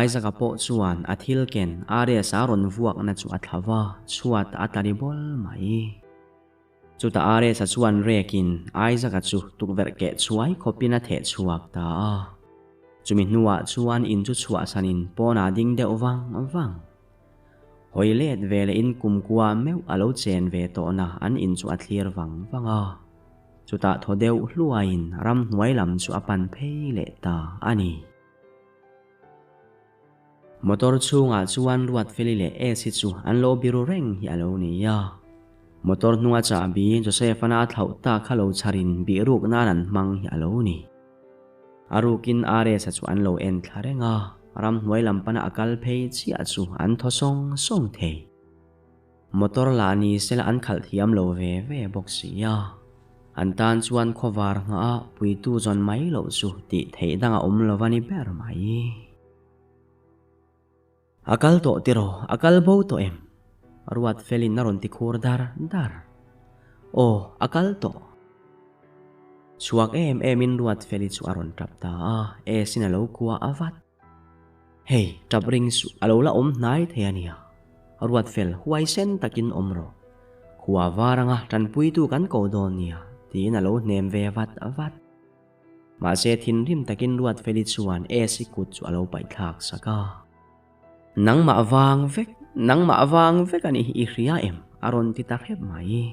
Isaac-a pawh chuan a thil ken RS-a rawn vuakna chu a thla va, chhuat a tla ri bawl mai. Chutah RS-a chuan rekin Isaac-a chu tukverh keh chhuai khawpin a theh chhuak ta a. Chumi hnuah chuan in chu chhuahsanin pawnah ding deuh vang vang. Hawi let ve lehin kumkua meuh a lo chen ve tawhna an in chu a thlir vang vang a. Chutah thaw deuh hluaiin ramhnuai lam chu a pan phei leh ta a ni. Motor chhungah chuan Ruatfeli leh Esi chu an lo biru reng hi a lo ni a. Motor hnunga chahbi Joseph-ana a thlauh tak kha lo chharin bih ruk nan an hmang hi a lo ni. A rukin RS-a chu an lo en thla reng a, ramhnuai lam pana a kal phei chiah chu an thaw sawng sawng thei. Motor lah ni sela an khalh thiam lo ve ve bawk si a. An tan chuan khawvar nghah a puitu zawn mai loh chu tih theih dang a awm lo a ni ber mai. A kal tawh tiraw, a kal bo tawh em? Ruat felin a rawn ti khur dar dar. Aw, a kal tawh. Chhuak em emin Ruat feli chu a rawn tap ta a, Esin a lo kua a vat. Hei, tap ring suh, a lo la awm hnai thei a nia. Ruat fel huai sen takin awm rawh. Khua var anga tanpuitu kan ko dawn nia, tiin a lo hnem ve vat vat. Mahse, thinrim takin Ruat Feli chuan Esi kut chu a lo paihthlak sak a. Nangmah vang vek, nangmah vang vek a nih hi i hria em? a rawn ti ta hrep mai.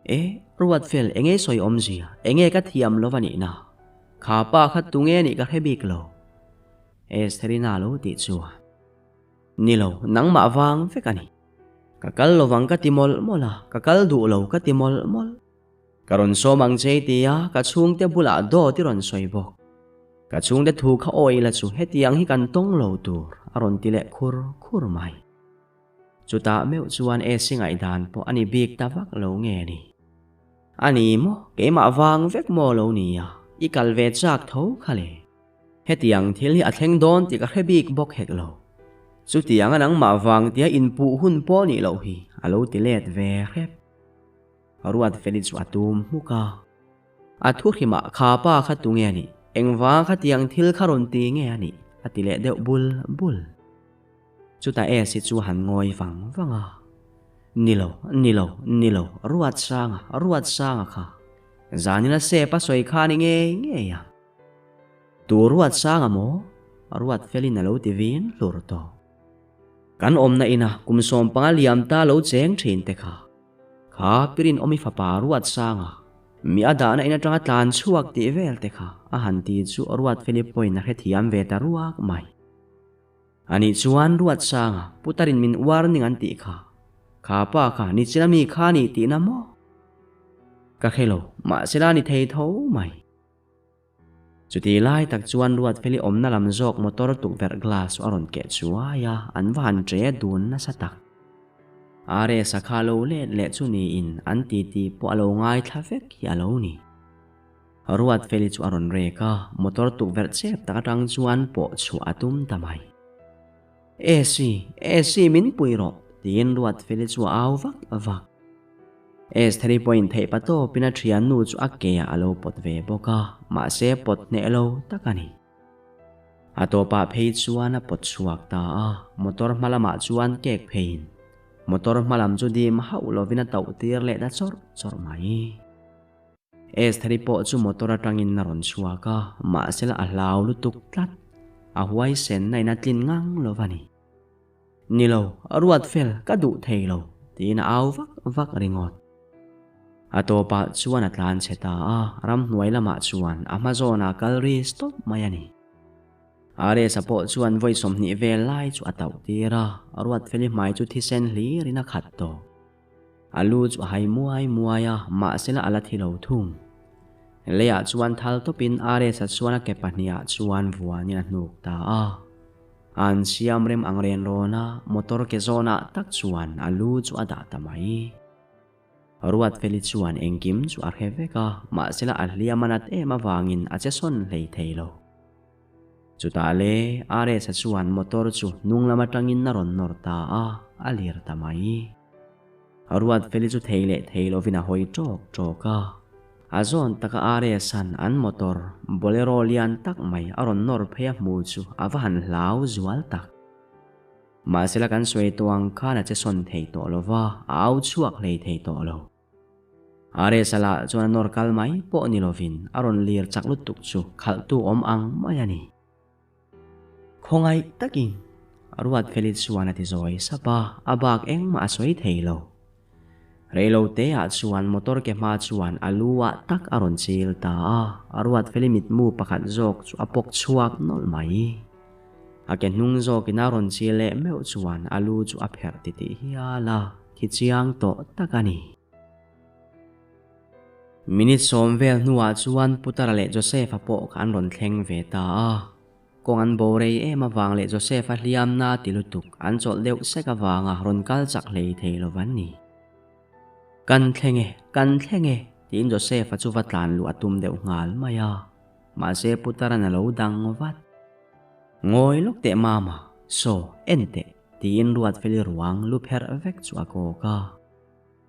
E, Ruat Fel, enge sawi awmzia, enge ka thiam lo va nihna? Kha pa kha tunge nih ka hre bik lo. Estherina lo tih chuan, Ni lo, nangmah vang vek a ni. Ka kal lovang ka ti mawlh mawlh a, ka kal duh lo ka ti mawlh mawlh. Ka rawn sawm ang che ti a, ka chhungte bulah dawt i rawn sawi bawk. Ka chhungte thu kha awi la chu hetiang hi kan tawng lo tur, a rawn ti leh khur khur mai. Chutah meuh chuan Esi ngaihdan pawh a ni bik ta vak lo nge ni. A ni maw, keimah vang vek maw lo ni a, i kal ve chak tho kha le. Hetiang thil hi a thleng dawn tih ka hre bik bawk hek lo. Chutiang a nangmah vang tia inpuh hun pawh nih loh hi a lo ti let ve hrep. Ruat Feli chu a tum hmuk a. A thu hrimah kha pa kha tu nge a nih? Engvang khatiang thil kha rawn ti nge a nih? a ti leh deuh bul bul. Chutah Esi chu han ngawi vang vang a, Ni lo, ni lo, ni lo, Ruatsanga, Ruatsanga kha. Zanina sep a sawi kha a ni ngei ngei ang. Tu Ruatsanga maw? Ruatfelin a lo ti vin hlur tawh. Kan awmna ina kum 15 liam ta lo cheng thin te kha. Kha Pirinawmi fapa Ruatsanga, mi a dahna in atanga tlan chhuak tih vel te kha a han ti chu Ruatfeli pawhin a hrethiam ve ta ruak mai. Anih chuan Ruatsanga, Putarin min warning an tih kha. Kha pa kha nichina mi kha ni tihna maw? Ka hre lo, mahsela ni thei tho mai. Chuti lai tak chuan Ruatfeli awmna lam zawk motor tukverh glass chu a rawn keh chuai a, an va han ṭe dun nasa tak. RS-a kha lo let leh chu niin an titi pawh a lo ngaithla vek hi a lo ni. Ruatfeli chu a rawn rek a, motor tukverh chep tak atang chuan pawh chhuah a tum ta mai. Esi, Esi min pui rawh, tiin Ruatfeli chu a au vak vak. Estheri pawhin theih pa tawpin a thiannu chu a ke ah a lo pawt ve bawk a, mahse pawt hneh lo tak a ni. A tawpah phei chuan a pawt chhuak ta a, motor hma lamah chuan kek pheiin motor hma lam chu dim hauh lovin a tauh tir leh ta chawrh chawrh mai. Estheri pawh chu motor atangin a rawn chhuak a, mahsela a hlau lutuk tlat. A huaisen na in a tlin ngang lo va ni. Ni lo, a ruat fel, ka duh thei lo, tiin a au vak vak ringawt. A tawpah chuan a tlan chhe ta a, ramhnuai lamah chuan a hma zawnah kal ri stop mai a ni. Aresa pawh chuan vawi 20 vel lai chu a tauh tir a, Ruatfeli hmai chu thisen hlirin a khat tawh. A lu chu a hai muai muai a, mahsela a la thi lo thung. Leiah chuan thal tawpin Aresa chuan a ke pahnihah chuan vuanin a hnuk ta a. An siam rem ang ren rawn a, motor ke zawnah tak chuan a lu chu a dah ta mai. Ruatfeli chuan engkim chu a hre vek a, mahsela a hliam a nat em avangin a che sawn hlei thei lo. Chutah le RS-a chuan motor chu hnung lam atangin a rawn nawr ta a, a lir ta mai. Ruatfeli chu thei leh thei lovin a hawi tawk tawk a. A zawn taka RS-a'n an motor, Bolero lian tak mai a rawn nawr phei a hmu chu a va han hlau zual tak. Mahsela kan sawi tawh ang khan a che sawn thei tawh lo va, a au chhuak hlei thei tawh lo. RS-a lah chuan a nawr kal mai pawh ni lovin a rawn lir chak lutuk chu khalhtu awm ang mai a ni. Khawngaih takin Ruatfeli chuan a ti zawi sap a, a bak engmah a sawi thei lo. Reiloteah chuan motor ke hma chuan a lu ah tak a rawn chil ta a, Ruatfeli mitmu pakhat zawk chu a pawk chhuak nawlh mai. A ke hnung zawkin a rawn chil leh meuh chuan a lu chu a pherh titih hial a, thi chiang tawh tak a ni. Minute sawm vel hnuah chuan Putara leh Joseph-a pawh kha an rawn thleng ve ta a. Kawng an bo rei em avang leh Joseph-a hliamna ti lutuk an chawlh deuh sek avanga rawn kal chak hlei thei lo van ni. Kan thleng e, kan thleng e, tiin Joseph-a chu va tlan luh a tum deuh nghal mai a. Mahse Putara'n a lo dang vat. Ngawi lawk teh mama, saw, en teh, tiin Ruatfeli ruang lu pherh vek chu a kawk a.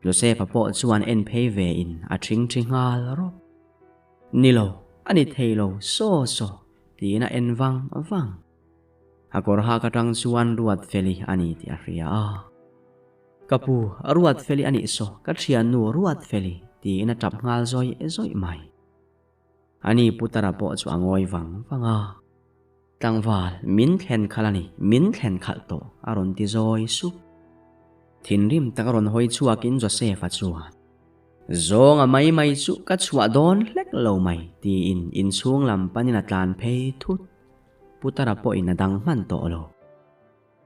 Joseph-a pawh chuan en phei ve in a ṭhingṭhi nghal rawp. Ni lo, a ni thei lo, saw saw, tiin a en vang vang. A kawr hak aṭang chuan Ruatfeli a ni tih a hria a. Ka pu, Ruatfeli a nih saw, ka ṭhiannu Ruatfeli, tiin a ṭap nghal zawih zawih mai. Ani Putara pawh chu a ngawi vang vang a. Tlangval, min thlen khalh a ni, min thlen khalh tawh, a rawn ti zawi sup. Thinrim tak a rawn hawi chhuakin Joseph-a chuan, Zawnga mai mai chu ka chhuah dawn hlek lo mai, tiin inchhung lam panin a tlan phei thut. Putara pawhin a dang hman tawh lo.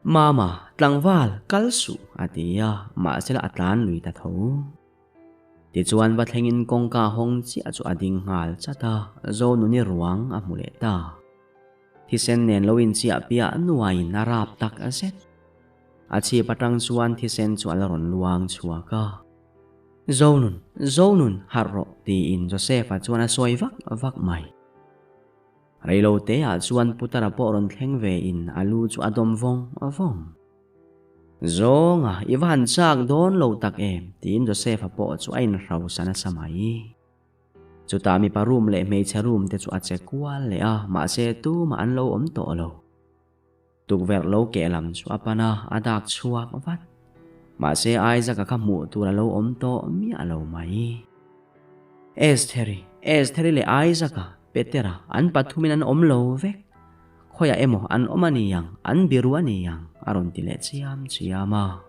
Mama, tlangval, kal suh, a ti a, mahsela a tlan lui ta tho. Tichuan va thlengin kawngka hawng chiah chu a ding nghal chat a, Zonuni ruang a hmu leh ta. Thisen nen lo inchiah piah nuaiin a rap tak zet. A chhip atang chuan thisen chu a la rawn luang chhuak a. Zonun, Zonun, harh rawh, tiin Joseph-a chuan a sawi vak vak mai. Reiloteah chuan Putara pawh rawn thleng vein a lu chu a dawm vawng vawng. Zawnga, i va han chak dawn lo tak em? tiin Joseph-a pawh chu a inhrosa nasa mai. Chutah mipa room leh hmeichhe room te chu a che kual leh a, mahse tumah an lo awm tawh lo. Tukverh lo keh lam chu a pan a, a dak chhuak vat. Mahse Isaac-a kha hmuh tur a lo awm tawh miah lo mai. Estheri, Estheri leh Isaac-a, Petera, an pathumin an awm lo vek. Khawiah emaw an awm a ni ang, an biru a ni ang, a rawn ti leh chiam chiam a.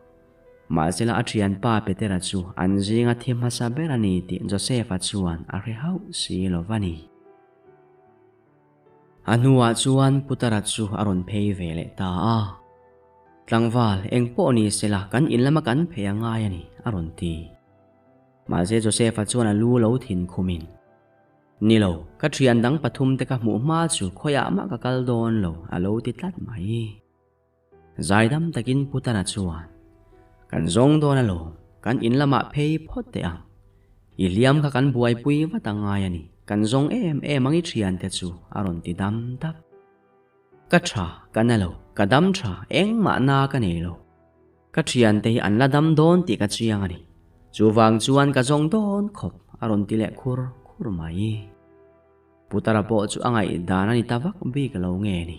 Mahsela a thianpa Petera chu an zinga thi hmasa ber a ni tih Joseph-a chuan a hre hauh si lo va ni. A hnuah chuan Putara chu a rawn phei ve leh ta a. Tlangval, eng pawh ni sela kan in lama kan phei a ngai a ni, a rawn ti. Mahse Joseph-a chuan a lu lo thin khumin. Ni lo, ka thian dang pathum te ka hmuh hma chu khawiah mah ka kal dawn lo, a lo ti tlat mai. Zaidam takin Putana chuan, Kan zawng dawn alawm, kan in lamah phei phawt teh ang. I hliam kha kan buaipui vat a ngai a ni, kan zawng em em ang i thiante chu, a rawn ti dam dap. Ka tha, ka na lo, ka dam tha, engmah na ka nei lo. Ka thiante hi an la dam dawn tih ka chiang a ni. Chuvang chuan ka zawng dawn khawp, a rawn ti leh khur khur mai. Putara pawh chu a ngaihdan a ni ta vak bik lo nge ni.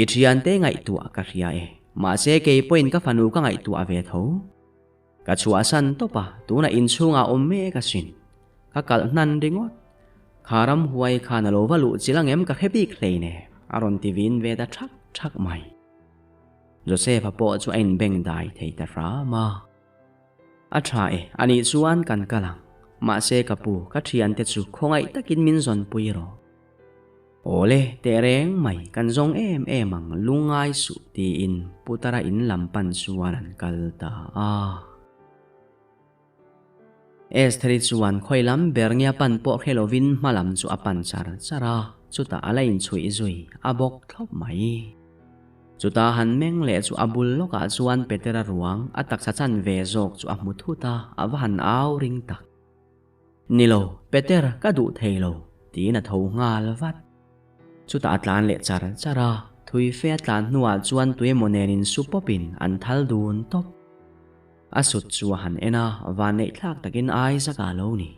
I thiante ngaihtuah ka hria e, mahse kei pawhin ka fanu ka ngaihtuah ve tho. Ka chhuahsan tawp a, tunah inchhungah awm mek asin. Ka kalh hnan ringawt. Kha ramhuai khan a lo va luh chil angem ka hre bik hleinem, a rawn ti vin ve ta thak thak mai. Joseph-a pawh chu a inbeng dai thei ta hram a. A tha e, a nih chuan kan kal ang. Mahse ka pu, ka thiante chu khawngaih takin min zawnpui rawh. Awle, tehreng mai, kan zawng em em ang, lungngai suh tiin Putara in lam pan chuan an kal ta a. Estheri chuan khawi lam ber nge a pan pawh hre lovin hma lam chu a pan char char a, chutah a la inchhuih zui a bawk thlawp mai. Chutah han meng leh chu a bul lawkah chuan Petera ruang a taksa chan ve zawk chu a hmu thut a, a va han au ring tak. Ni lo, Peter ka duh thei lo, tiin a tho nghal vat. Chutah a tlan leh char char a, thui fe a tlan hnuah chuan tuemaw nen insu pawpin an thal dun tawp. A sut chu a han en a, van neih thlak takin Isaac a lo ni.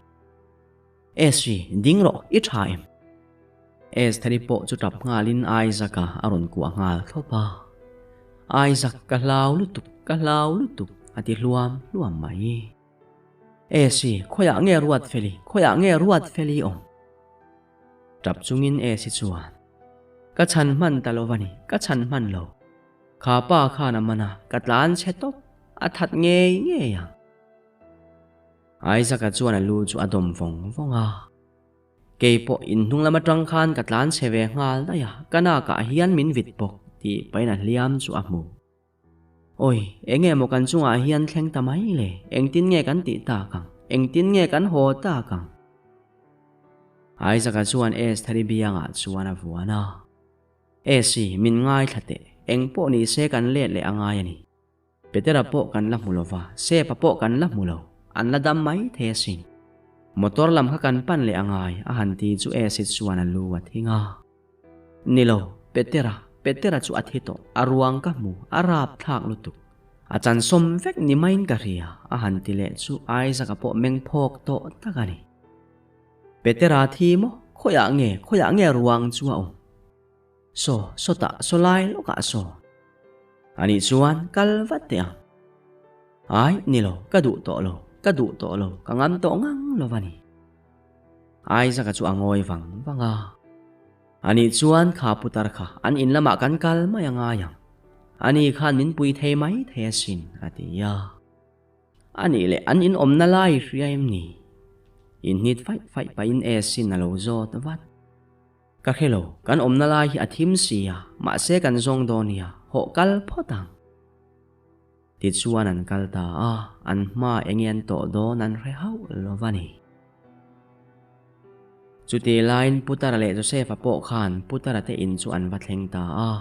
Esri, ding rawh, i tha em? Estheri pawh chu tap nghalin Isaac-a a rawn kuah nghal thlawp a. Isaac, ka hlau lutuk, ka hlau lutuk, a ti hluam hluam mai. Esi, khawiah nge Ruatfeli, khawiah nge Ruatfeli awm? Tap chungin Esi chuan, Ka chhan hman ta lo va ni, ka chhan hman lo. Kha pa khan a man a, ka tlan chhe tawp, a that ngei ngei ang. Isaac-a chuan a lu chu a dawm vawng vawng a. Kei pawh inhnung lam atang khan ka tlan chhe ve nghal daih a, ka nakah hian min vit bawk tih pahin a hliam chu a hmu. Awi, eng nge maw kan chungah hian thleng ta mai le? Engtin nge kan tih tak ang? Engtin nge kan haw tak ang? Isaac-a chuan Estheri biangah chuan a vuan a. Esi, min ngaithla teh. Eng pawh ni se kan let leh a ngai a ni. Petera pawh kan la hmu lo va, Sepa pawh kan la hmu lo. An la dam mai thei asin. Motor lam kha kan pan leh a ngai, a han ti chu Esi chuan a lu a thing a. Ni lo, Petera, Petera chu a thi tawh, a ruang ka hmu, a rap thlak lutuk. A chansawm vek ni maiin ka hria, a han ti leh chu Isaac-a pawh meng phawk tawh tak a ni. Petera thi maw? Khawiah nge, khawiah nge ruang chu a awm? Saw, sawtah, saw lai lawkah saw. Anih chuan kal vat teh ang. Ai, ni lo, ka duh tawh lo, ka duh tawh lo, ka ngam tawh ngang lo va ni. Isaac-a chu a ngawi vang vang a. Anih chuan kha putar kha an in lamah kan kal mai a ngai ang. Ani khan min pui thei mai thei asin, a ti a. A nih leh an in awmna lai hria em ni? Inhnit faih faih pahin Esin a lo zawt vat. Ka hre lo, kan awmna lai hi a thim si a, mahse kan zawng dawn nia, hawh kal phawt ang. Tichuan an kal ta a, an hma enge an tawh dawn an hre hauh lo va ni. Chutih laiin Putara leh Josefa pawh khan Putara te in chu an va thleng ta a.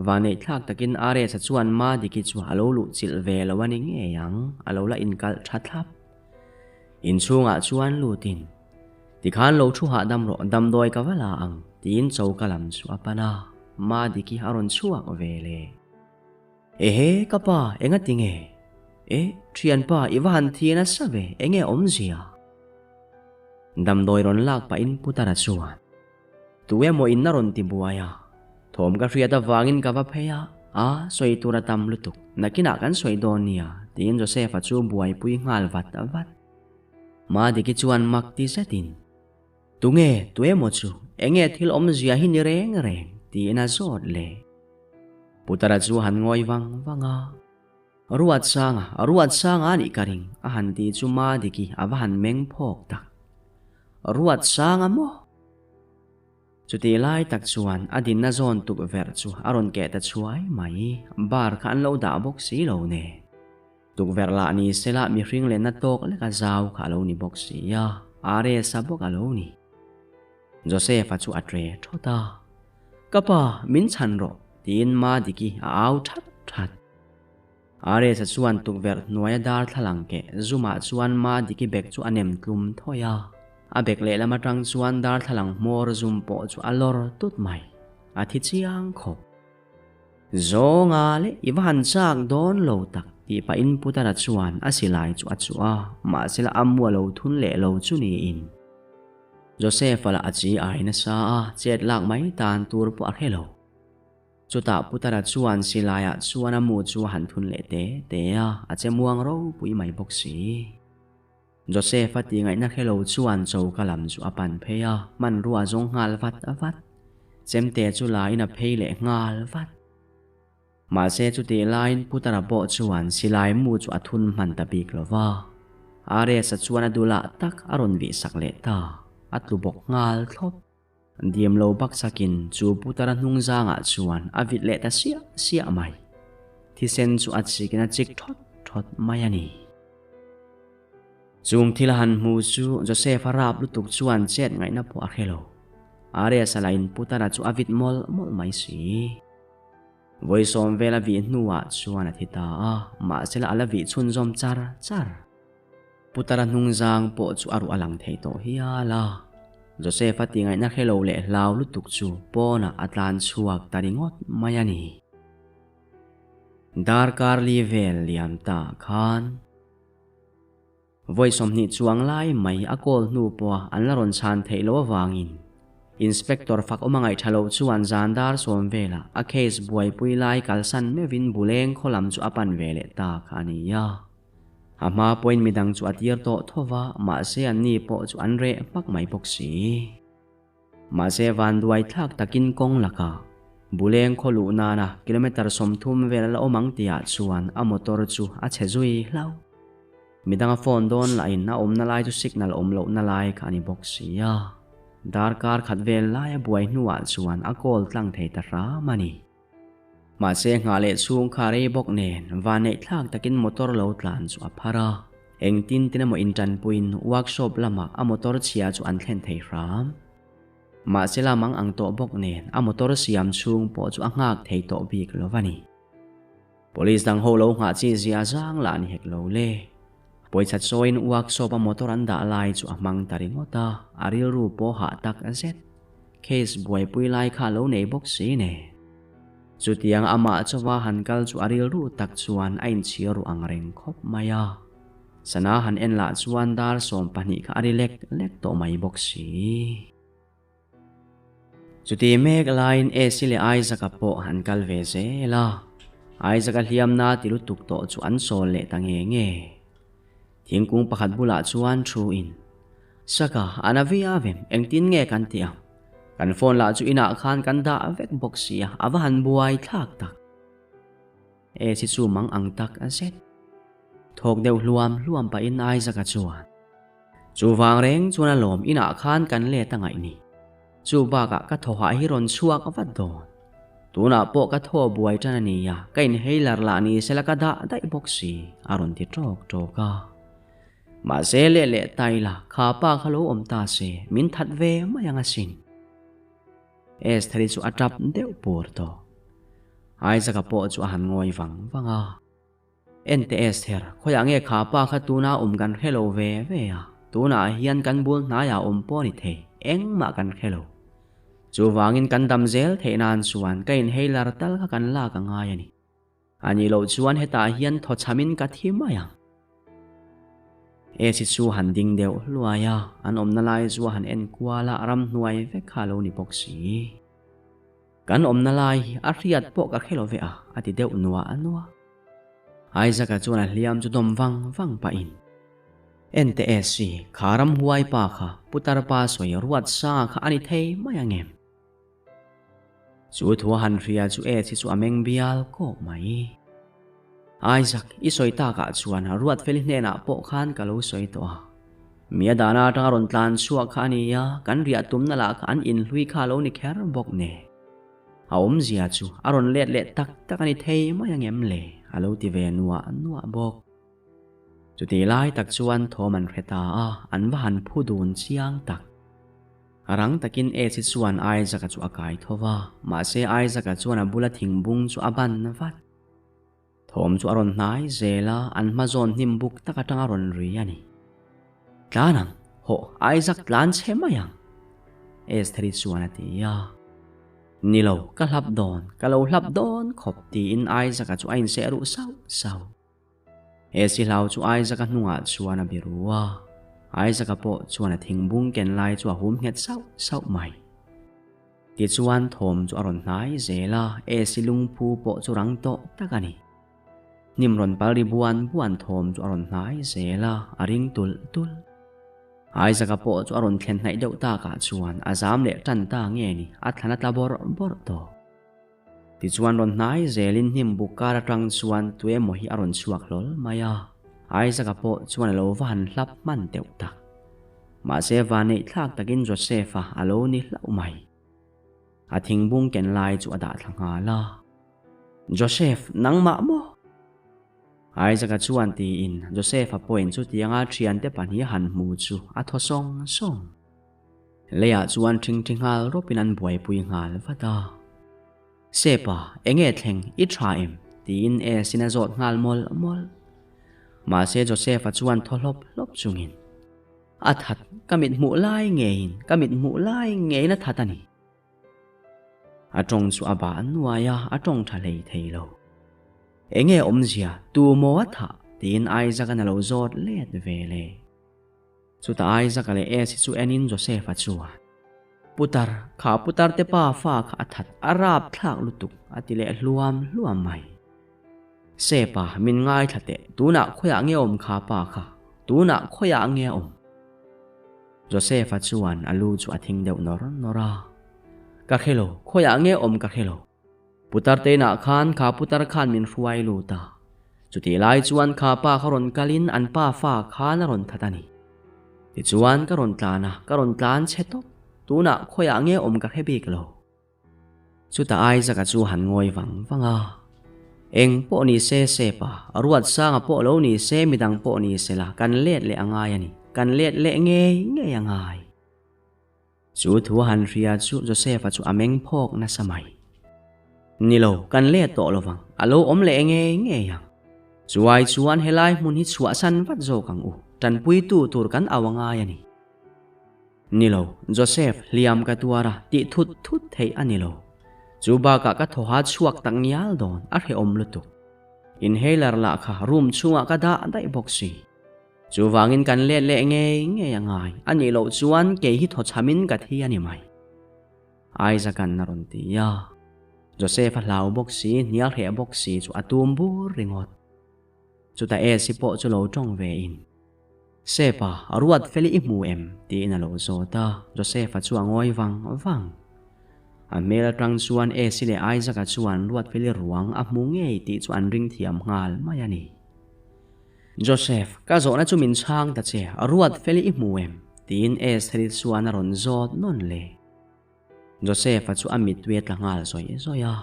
Vaneihthlak takin Aresa chuan Madiki chu a lo luh chilh ve lo a ni ngei ang, a lo la inkalh tha thlap. Inchhungah chuan lutin, Tikhan lo thu hahdam rawh, damdawi ka va la ang, tiin choka lam chu a pan a, Madiki a rawn chhuak ve le. Ehe, ka pa, enga tinge? E, thianpa, i va han thi nasa ve, enge awmzia? Damdawi rawn lak pahin Putara chuan, Tu emaw in a rawn ti buai a, thawm ka hriat avangin ka va phei a, a, sawi tur a tam lutuk, nakinah kan sawi dawn nia, tiin Joseph-a chu buaipui nghal vat vat. Madiki chuan mak ti zetin, Tunge, tu emaw chu, enge thil awmzia hi ni reng reng? tiin a zawt leh. Putara chu a han ngawi vang vang a, Ruatsanga, Ruatsanga a nih ka ring, a han ti chu Madiki a va han meng phawk tak. Ruatsanga maw? Chutih lai tak chuan a dinna zawn tukverh chu a rawn keh ta chhuai mai, bar kha an lo dah bawk si lo nen. Tukverh lah ni sela mihring lenna tawk leka zau kha a lo ni bawk si a, Aresa bawk a lo ni. Joseph-a chu a tre thawt a, Ka pa, min chhan rawh, tiin Madiki a au that that. Aresa chuan tukverh hnuaia darthlalang keh zumah chuan Madiki bag chu a nem tlum thawi a, a bag lehlam atang chuan darthlalang hmawr zum pawh chu a lawr tut mai, a thi chiang khawp. Zawnga leh i va han chak dawn lo tak tih pahin Putara chuan a silai chu a chuh a, mahsela a mu a lo thun leh lo chu niin. Joseph-a lah a chi ai nasa a, chet lak mai tan tur pawh a hre lo. Chutah Putara chuan silaiah chuan a mu chu a han thun leh te te a, a che muang ropui mai bawk si. Joseph-a tih ngaihna hre lo chuan choka lam chu a pan phei a, hmanrua a zawng nghal vat vat. Chemte chu la in a phei leh nghal vat. Mahse chutih laiin Putara pawh chuan silai mu chu a thun hman ta bik lo va. Ares-a chuan a dulah tak a rawn vihsak leh ta, a tlu bawk nghal thlawp. Diam lo baksakin chu putara hnungzangah chuan a vit leh ta siah siah mai. Thisen chu a chikin a chik thawt thawt mai a ni. Chung thil a han hmu chu Joseph-a rap lutuk chuan chet ngaihna pawh a hre lo. Ares-a lah in putara chu a vit mawlh mawlh mai si. Vawi sawm vel a vih hnuah chuan a thi ta a, mahsela a la vih chhunzawm char char. Putara hnungzang pawh chu a ruh a lang thei tawh hial a. Joseph-a tingaihna hre lo leh hlau lutuk chu pawnah a tlan chhuak ta ringawt mai a ni. Darkar li vel liam ta khan. Vawi 20 chuang lai mai a call hnu pawha an la rawn chhan theih loh avangin Inspector fak awm a ngaih tha loh chuan zan dar sawm velah a case buaipui lai kalsan meuhin Buleng khaw lam chu a pan ve leh ta kha a ni a. A hma pawhin midang chu a tir tawh tho va, mahse anni pawh chu an reh hmak mai bawk si. Mahse vanduai thlak takin kawng lakah Buleng khaw luh nana kilometre 30 vel a la awm ang tihah chuan a motor chu a chhe zui hlauh. Midang a phone dawn lahin a awmna lai chu signal awm lohna lai kha a ni bawk si a. Darkar khat vel laia buai hnuah chuan a call tlang thei ta hram a ni. Mahse nghah leh chhung kha rei bawk nen vanneih thlak takin motor lo tlan chu a phar a. Engtin tin emaw intanpuiin workshop lamah a motor chhia chu an thlen thei hram. Mahse la mang ang tawh bawk nen a motor siam chhung pawh chu a nghak thei tawh bik lo a ni. Police dang ho lo nghah chi zia zang lah ni hek lo le. Pawisa chawiin workshop a motor an dah lai chu a hmang ta ringawt a, a rilru pawh hah tak zet. Case buaipui lai kha a lo nei bawk si ne. Chutiang amah chawa han kal chu a rilru tak chuan a inchhir ru ang reng khawp mai a. Sana han en lah chuan dar 12 kha a ri lek lek tawh mai bawk si. Chuti mek laiin Esi leh Isaac-a pawh an kal ve zel a. Isaac-a hliamna ti lutuk tawh chu an sawl leh ta nge nge. Thingkung pakhat bulah chuan thu in, Saka, a na viau em, engtin nge kan tih ang? Kan phone lah chu inah khan kan dah vek bawk si a, a va han buai thlak tak. Esi chu mang ang tak a zet. Thawk deuh hluam hluam pahin Isaac-a chuan, Chuvang reng chuan a lawm inah khan kan let a ngaih ni. Chu bakah ka thawhah hi rawn chhuak vat dawn. Tunah pawh ka thaw buai tan a nia, ka inhaler lah ni sela ka dah daih bawk si, a rawn ti tawk tawk a. Mahse leh leh ta ila, kha pa kha lo awm ta se, min that ve mai ang asin. Estheri chu a tap deuh pur tawh. Isaac-a pawh chu a han ngawi vang vang a. Ente Esther, khawiah nge kha pa kha tuna awm kan hre lo ve ve a, tunah hian kan bul hnaiah awm pawh a ni thei, engmah kan hre lo. Chuvangin kan dam zel theih nan chuan ka inhaler tal kha kan lak a ngai a ni. A nih loh chuan hetah hian thawchhamin ka thi mai ang. Esi chu han ding deuh hluai a, an awmna lai chu a han en kual a, ramhnuai vek kha a lo ni bawk si. Kan awmna lai hi a hriat pawh ka hre lo ve a, a ti deuh nuah nuah. Isaac-a chuan a hliam chu dawm vang vang pahin, Ente Esi, kha ramhuai pa kha putar pa sawi ruat sanga kha a ni thei mai ang em? Chu thu a han hria chu Esi chu a meng bial kawk mai. Isaac, i sawi takah chuan Ruatfeli hnenah pawh khan ka lo sawi tawh a. Mi a dahna atanga rawn tlan chhuak kha a ni a, kan riah tumna lah kha an inhlui kha a lo ni kher bawk ne. A awmzia chu a rawn let leh tak tak a ni thei mai ang em le? A lo ti ve nuah nuah bawk. Chutih lai tak chuan thawm an hre ta a, an va han phu dun chiang tak. Rang takin Esi chuan Isaac-a chu a kai tho va, mahse Isaac-a chuan a bula thingbung chu a ban vat. Thawm chu a rawn hnai zel a, an hma zawn hnim buk tak atang a rawn ri a ni. Tlan ang, hawh, Isaac tlan chhe mai ang! Estheri chuan a ti a. Ni lo, ka hlap dawn, ka lo hlap dawn khawp tiin Isaac-a chu a inseh ruh sauh sauh. Esi hlau chu Isaac-a hnungah chuan a biru a, Isaac-a pawh chuan a thingbung ken lai chu a hum nghet sauh sauh mai. Tichuan thawm chu a rawn hnai zel a, Esi lungphu pawh chu rang tawh tak a ni. Hnim rawn pal ri buan buan thawm chu a rawn hnai zel a, a ring tulh tulh. Isaac-a pawh chu a rawn thlen hnaih deuh takah chuan a zam leh tan ta nge ni, a thlan a tla bawrh bawrh tawh. Tichuan rawn hnai zelin hnim buk kar atang chuan tuemaw hi a rawn chhuak hlawl mai a. Isaac-a pawh chuan a lo va han hlap hman deuh tak. Mahse vanneih thlak takin Joseph-a a lo ni hlauh mai. A thingbung ken lai chu a dah thla nghal a. Joseph, nangmah maw? Isaac-a chuan tiin Joseph-a pawhin chutianga thiante pahnih han hmu chu a thaw sawng sawng. Leiah chuan ṭhingṭhi nghal rawpin an buaipui nghal vat a. Sepa, enge thleng i ṭha em? tiin Esin a zawt nghal mawlh mawlh. Mahse Joseph-a chuan thaw hlawp hlawp chungin, A that, ka mit hmuh lai ngeiin, ka mit hmuh lai ngeiin a that a ni. A ṭawng chu a bah nuai a, a ṭawng ṭha hlei thei lo. Enge awmzia, tu maw a thah? tiin Isaac-an a lo zawt let ve le. Chutah Isaac-a leh Esi chu enin Joseph-a chuan, Putar, kha putar te pa fa kha a that a rap thlak lutuk, a ti leh hluam hluam mai. Sepa, min ngaithla teh, tunah khawiah nge awm kha pa kha? Tunah khawiah nge a awm? Joseph-a chuan a lu chu a thing deuh nawr nawr a, Ka hre lo, khawiah nge awm ka hre lo. Putar te inah khan kha putar khan min hruai lut a. Chutih lai chuan kha pa kha rawn kalin an pa fa khan a rawn that a ni. Tichuan ka rawn tlan a, ka rawn tlan chhe tawp. Tunah khawiah nge awm ka hre bik lo. Chutah Isaac-a chu han ngawi vang vang a. Eng pawh ni se Sepa, Ruatsanga pawh lo ni se midang pawh ni sela kan let leh a ngai a ni. Kan let leh ngei ngei a ngai. Chu thu a han hria chu Joseph-a chu a meng phawk nasa mai. Ni lo, kan let tawh lo vang, a lo awm leh ngei ngei ang. Chuai chuan helai hmun hi chhuahsan vat zawk ang u, tanpuitu tur kan au a ngai a ni. Ni lo, Joseph, hliam ka tuar a, tih thut thut theih a ni lo. Chu bakah ka thawha chhuak tak ngial dawn, a hrehawm lutuk. Inhaler lah kha room chhungah ka dah daih bawk si. Chuvangin kan let leh ngei ngei a ngai, a nih loh chuan kei hi thawchhamin ka thi a ni mai. Isaac-a'n a rawn ti a. Joseph-a hlau bawk si, hnial hreh bawk si chu a tum bur ringawt. Chutah Esi pawh chu lo tawng ve in, Sepa, ruat fel i hmu em? tiin a lo zawt a, Joseph-a chu a ngawi vang vang. A hmel atang chuan Esi leh Isaac-a chuan ruat feli ruang a hmu ngei tih chu an ring thiam nghal mai a ni. Joseph, ka zawhna chu min chhang ta che, ruat fel i hmu em? tiin Estheri chuan a rawn zawt nawn le. Joseph-a chu a mittui a tla nghal zawih zawih a.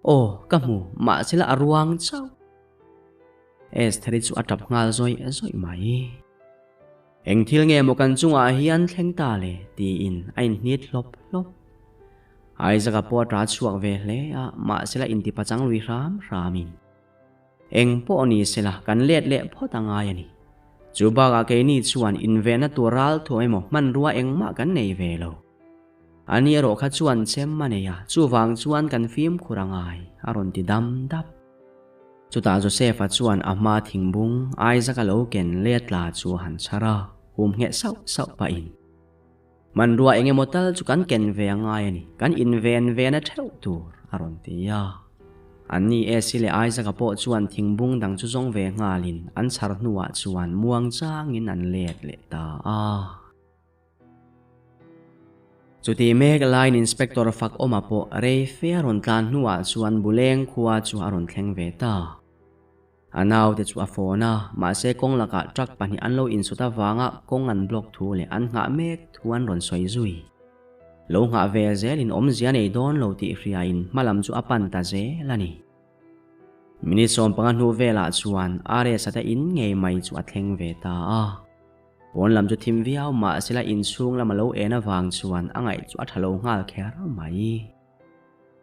Aw, ka hmu, mahsela a ruang chauh. Estheri chu a tap nghal zawih zawih mai. Eng thil nge maw kan chungah hian thleng ta le? tiin a inhnit hlawp hlawp. Isaac-a pawh a ta chhuak ve hle a, mahsela intipachang lui hram hramin. Eng pawh ni sela kan let leh phawt a ngai a ni. Chu bakah keini chuan invenna tur ral thuam emaw hmanrua engmah kan nei ve lo. Ani erawh kha chuan chem a nei a, chuvang chuan kan fimkhur a ngai, a rawn ti dam dap. Chutah Joseph-a chuan a hma thingbung Isaac-a lo ken let tla chu a han chhar a, hum ngheh sauh sauh pahin. Hmanrua eng emaw tal chu kan ken ve a ngai a ni, kan inven ve na theuh tur, a rawn ti a. Anni Esi leh Isaac-a pawh chuan thingbung dang chu zawng ve nghalin an chhar hnuah chuan muang changin an let leh ta a. Chutih mek laiin Inspector Fakawma pawh rei fe a rawn tlan hnuah chuan Buleng khua chu a rawn thleng ve ta. A naute chu a phone a, mahse kawng lakah truck pahnih an lo insut avanga kawng an block thu leh an nghah mek thu an rawn sawi zui. Lo nghah ve zelin awmzia nei dawn lo tih hriain hma lam chu a pan ta zel a ni. Minute 15 hnu velah chuan RS-a te in ngei mai chu a thleng ve ta a. Pawn lam chu thim viau mahsela inchhung lama lo en avang chuan a ngaih chu a tha lo nghal kher mai.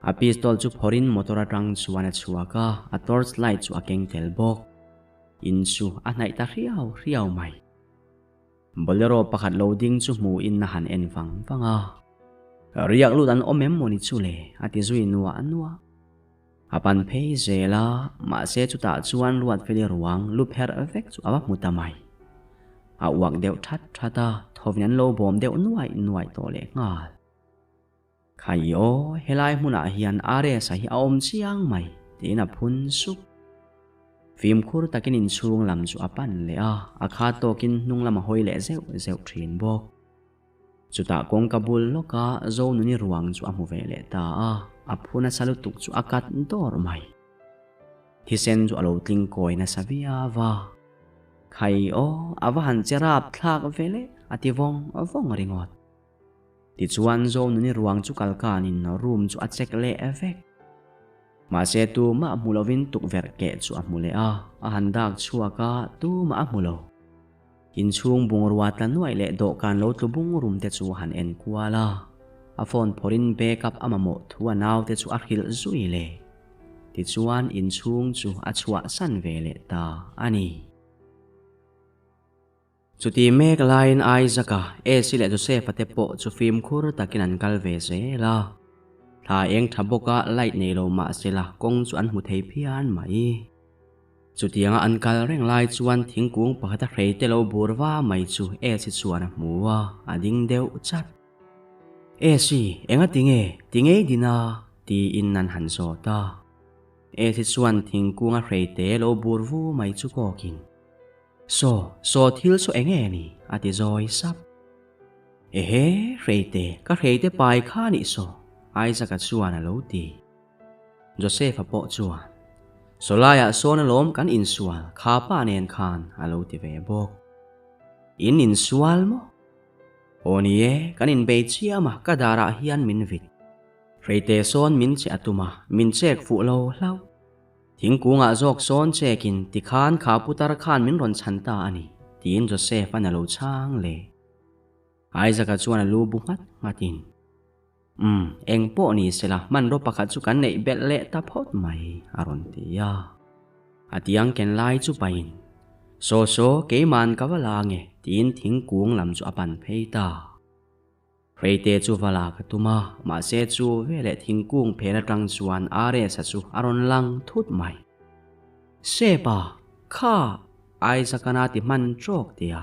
A pistol chu phawrhin motor atang chuan a chhuak a, a torch light chu a keng tel bawk. In chu a hnaih ta hriau hriau mai. Bolero pakhat lo ding chu hmuhin a han en vang vang a. Riak lut an awm em maw ni chu le? a ti zui nuah nuah. A pan phei zel a, mahse chutah chuan Ruatfeli ruang lu pherh vek chu a va hmu ta mai. A uak deuh that that a, thawvin an lo bawm deuh nuaih nuaih tawh lehnghal. Khai aw, helai hmunah hian RS-a hi a awm chiang mai, tiin a phun sup. Fimkhur takin inchhung lam chu a pan leh a, a khat tawkin hnung lam a hawi leh zeuh zeuh thin bawk. Chutah kawngka bul lawka Zonuni ruang chu a hmu ve leh ta a, a phu nasa lutuk chu a kat dawr mai. Thisen chu a lo tling kawi nasa viau a. Khai aw, a va han che rapthlak ve le, a ti vawng vawng ringawt. Tichuan Zonuni ruang chu kal kanin room chu a check leh vek. Mahse tumah hmu lovin tukverh keh chu a hmu leh a, a han dak chhuak a, tumah a hmu lo. Inchhung bungrua tla nuaih leh dawhkan lo tlu bung rum te chu a han en kual a, a phone phawrhin backup a mamawh thu a naute chu a hrilh zui leh. Tichuan inchhung chu a chhuahsan ve leh ta a ni. Chuti mek laiin Isaac-a, Esi leh Joseph-a te pawh chu fimkhur takin an kal ve zel a. Thla eng tha bawka light nei lo mah sela kawng chu an hmu thei phian mai. Chutianga an kal reng lai chuan thingkung pakhata hrei te lo bur va mai chu Esi chuan a hmu a, a ding deuh chat. Esi, enga tinge, tinge i din a? tiin an han zawt a. Esi chuan thingkunga hrei te lo bur vu mai chu kawkin, Saw, saw thil saw eng nge ni? a ti zawi sap. Ehe, hreite, ka hreite pai kha nih saw, Isaac-a chuan a lo ti. Joseph-a pawh chuan, Sawlaiah sawn alawm kan insual, kha pa nen khan, a lo ti ve bawk. In insual maw? Aw ni e, kan inbei chiam a, ka darah hian min vit. Hreite sawn min che a tum a, min chek fuh lo hlauh. Thingkungah zawk sawn chekin tikhan kha putar khan min rawn chhan ta a ni, tiin Joseph-a'n a lo chhang leh. Isaac-a chuan a lu bu nghat nghatin, Umm, eng pawh ni sela, hmanraw pakhat chu kan neih belh leh ta phawt mai, a rawn ti a. A tiang ken lai chu pahin, Saw saw, keima'n ka va la nge, tiin thingkung lam chu a pan phei ta. Hreite chu va la ka tum a, mahse chu veleh thingkung phen atang chuan RS-a chu a rawn lang thut mai. Sepa, kha! Isaac-a ti hman trawk tia.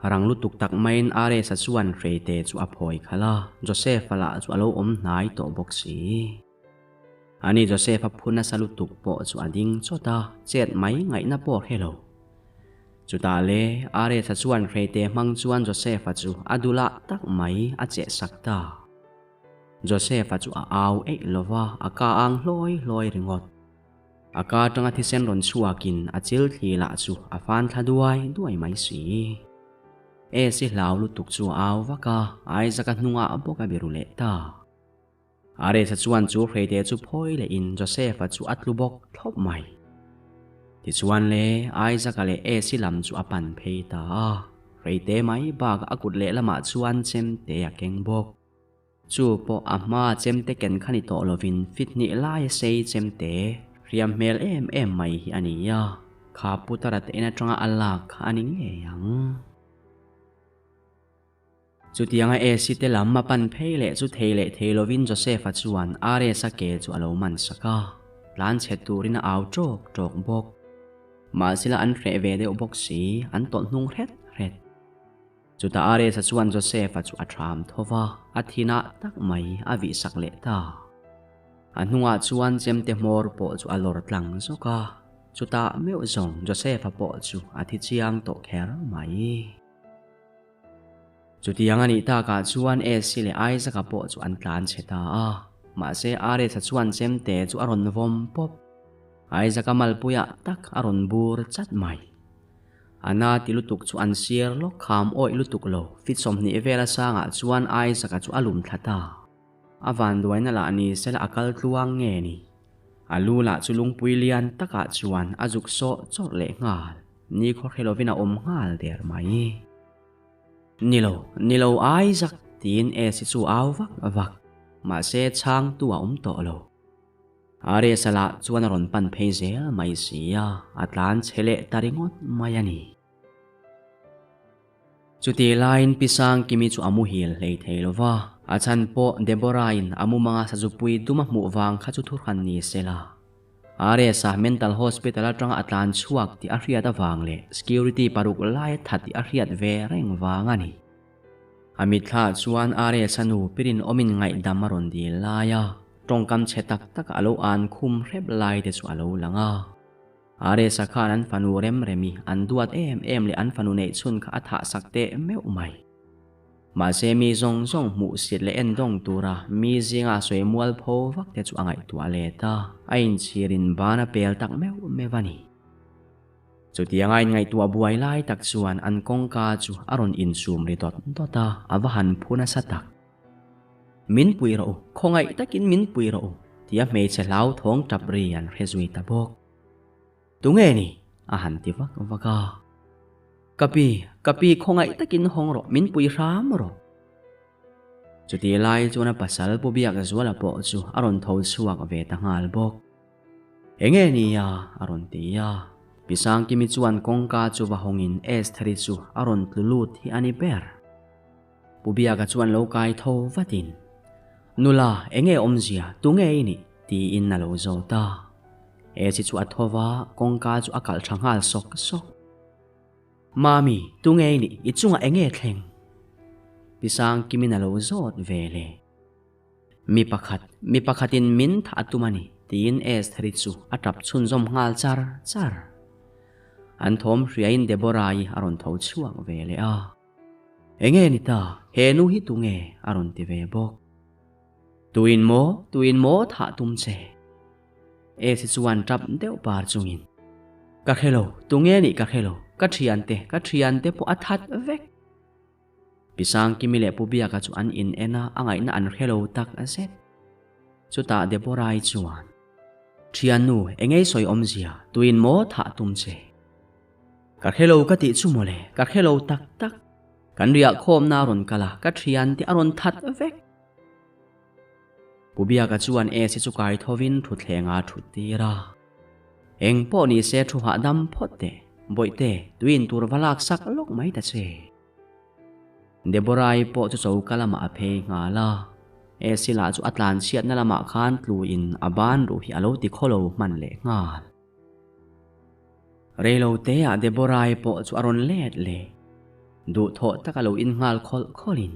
Rang lutuk tak maiin RS-a chuan Hreite chu a phawi khalh a, Joseph-a lah chu a lo awm hnai tawh bawk si. Ani Joseph-a phu nasa lutuk pawh chu a ding chawt a, chet mai ngaihna pawh hre lo. Chutah le, Aretha chuan hreite hmang chuan Joseph-a chu a dulah tak mai a cheh sak ta. Joseph-a chu a au eih lo va, a ka ang hlawi hlawi ringawt. A ka atanga thisen rawn chhuakin a chil thli lah chu a fan thla duai duai mai si. Esi hlau lutuk chu a au vak a, Isaac-a hnungah bawk a biru leh ta. Aresa chuan chu hreite chu phawi lehin Joseph-a chu a tlu bawk thlawp mai. Tichuan le, Isaac-a leh Esi lam chu a pan phei ta a, hreite mai bakah a kut lehlamah chuan chemte a keng bawk. Chu pawh a hmaa chemte ken kha ni tawh lovin fit hnih laia sei chemte hriam hmel em em mai hi a ni a, kha putara te in atanga a lak kha a ni ngei ang. Chutianga Esi te lam a pan phei leh chu thei leh thei lovin Joseph-a chuan RS-a ke chu a lo man sak a, tlan chhe turin a au ṭawk ṭawk bawk. Mahsela an hreh ve deuh bawk si, an tawlh hnung hret hret. Chutah RS-a chuan Joseph-a chu a ṭham tho va, a thinah tak mai a vih sak leh ta. A hnungah chuan chemte hmawr pawh chu a lawr tlang zawk a, chutah meuh zawng Joseph-a pawh chu a thi chiang tawh kher mai. Chutiang a nih takah chuan Esi leh Isaac-a pawh chu an tlan chhe ta a, mahse Ares-a chuan chemte chu a rawn vawm pawp. Isaac-a malpuiah tak a rawn bur chat mai. A na ti lutuk chu an sir lawk kham awih lutuk lo, fit 20 vela sangah chuan Isaac-a chu a lum thla ta. A vanduaina lah ni sela a kal tluang nge ni? A lu lah chu lungpui lian takah chuan a zuk sawh chawrh leh nghal. Ni khaw hre lovin a awm nghal der mai. Ni lo, ni lo Isaac tiin Esi chu au vak vak. Mahse chhangtu a awm tawh lo. Aresa lah chuan a rawn pan phei zel mai si a, a tlan chhe leh ta ringawt mai a ni. Chutih laiin Pi Sangkimi chu a muhil hlei thei lo va, a chhan pawh Deborah-in a mumanga sazupui dum a hmuh vang kha chu thurhan ni se la. Aresa Mental Hospital atanga a tlan chhuak tih a hriat avang leh security paruk lai a tha tih a hriat ve reng vang a ni. A mitthla chuan Aresa nu pirin awmin ngaihdam a rawn dil lai a, tawngkam chhe tak tak a lo an khum hrep lai te chu a lo lang a. Aresa khan an fanu rem remi an duat em em leh an fanu neih chhun kha a thah sak teh meuh mai. Mahse mi zawng zawng hmuh sit leh en dawng tura mi zinga sawi mual pho vak te chu a ngaihtuah let a, a inchhirin ban a pel tak meuh meuh a ni. Chutianga inngaihtuah buai lai tak chuan an kawngka chu a rawn insum ri dawt dawt a, a va han phu nasa tak. Min pui rawh u, khawngaih takin min pui rawh u, tia hmeichhe hlauthawng tap ri an hre zui ta bawk. Tunge ni? a han ti vak vak a. Ka pi, ka pi khawngaih takin hawng rawh, min pui hram rawh. Chutih lai chuan a pasal Pu Biakzuala pawh chu a rawn tho chhuak ve ta nghal bawk. Enge nia? a rawn ti a. Pi Sangkimi chuan kawngka chu va hawngin Estheri chu a rawn tlu lut hi a ni ber. Pu Biaka chuan lo kai tho vatin, Nula, enge awmzia, tunge i nih? tiin a lo zawt a. Esi chu a tho va, kawngka chu a kalh tha nghal sawk sawk. Mami, tunge i nih? I chungah enge thleng? Pi Sangkimi'n a lo zawt ve le. Mi pakhat, mi pakhatin min thah a tum a ni, tiin Estheri chu a tap chhunzawm nghal char char. An thawm hriain Deborah-i a rawn tho chhuak ve leh a. Enge ni ta, he nu hi tunge? a rawn ti ve bawk. Tuin maw, tuin maw thah tum che? Esi chuan tap deuh par chungin, Ka hre lo, tunge nih ka hre lo, ka thiante, ka thiante pawh a that vek. Pi Sangkimi leh Pu Biaka chu an in en a, a ngaihna an hre lo tak zet. Chutah Deborah-i chuan, Thiannu, engei sawi awmzia, tuin maw thah tum che? Ka hre lo ka tih chu mawle, ka hre lo tak tak. Kan riah khawmna a rawn kal a, ka thiante a rawn that vek. Pu Biaka chuan Esi chu kai thovin thutthleng a thut tir a. Eng pawh ni se thu hahdam phawt teh, Bawihte, tuiin tur va lak sak lawk mai ta che. Deborah-i pawh chu choka lamah a phei nghal a. Esi lah chu a tlanchhiatna lamah khan tluin a ban ruh hi a lo ti khawlo hman leh nghal. Reiloteah Deborah-i pawh chu a rawn let leh. Duhthawh taka lo in nghal khawlh khawlhin,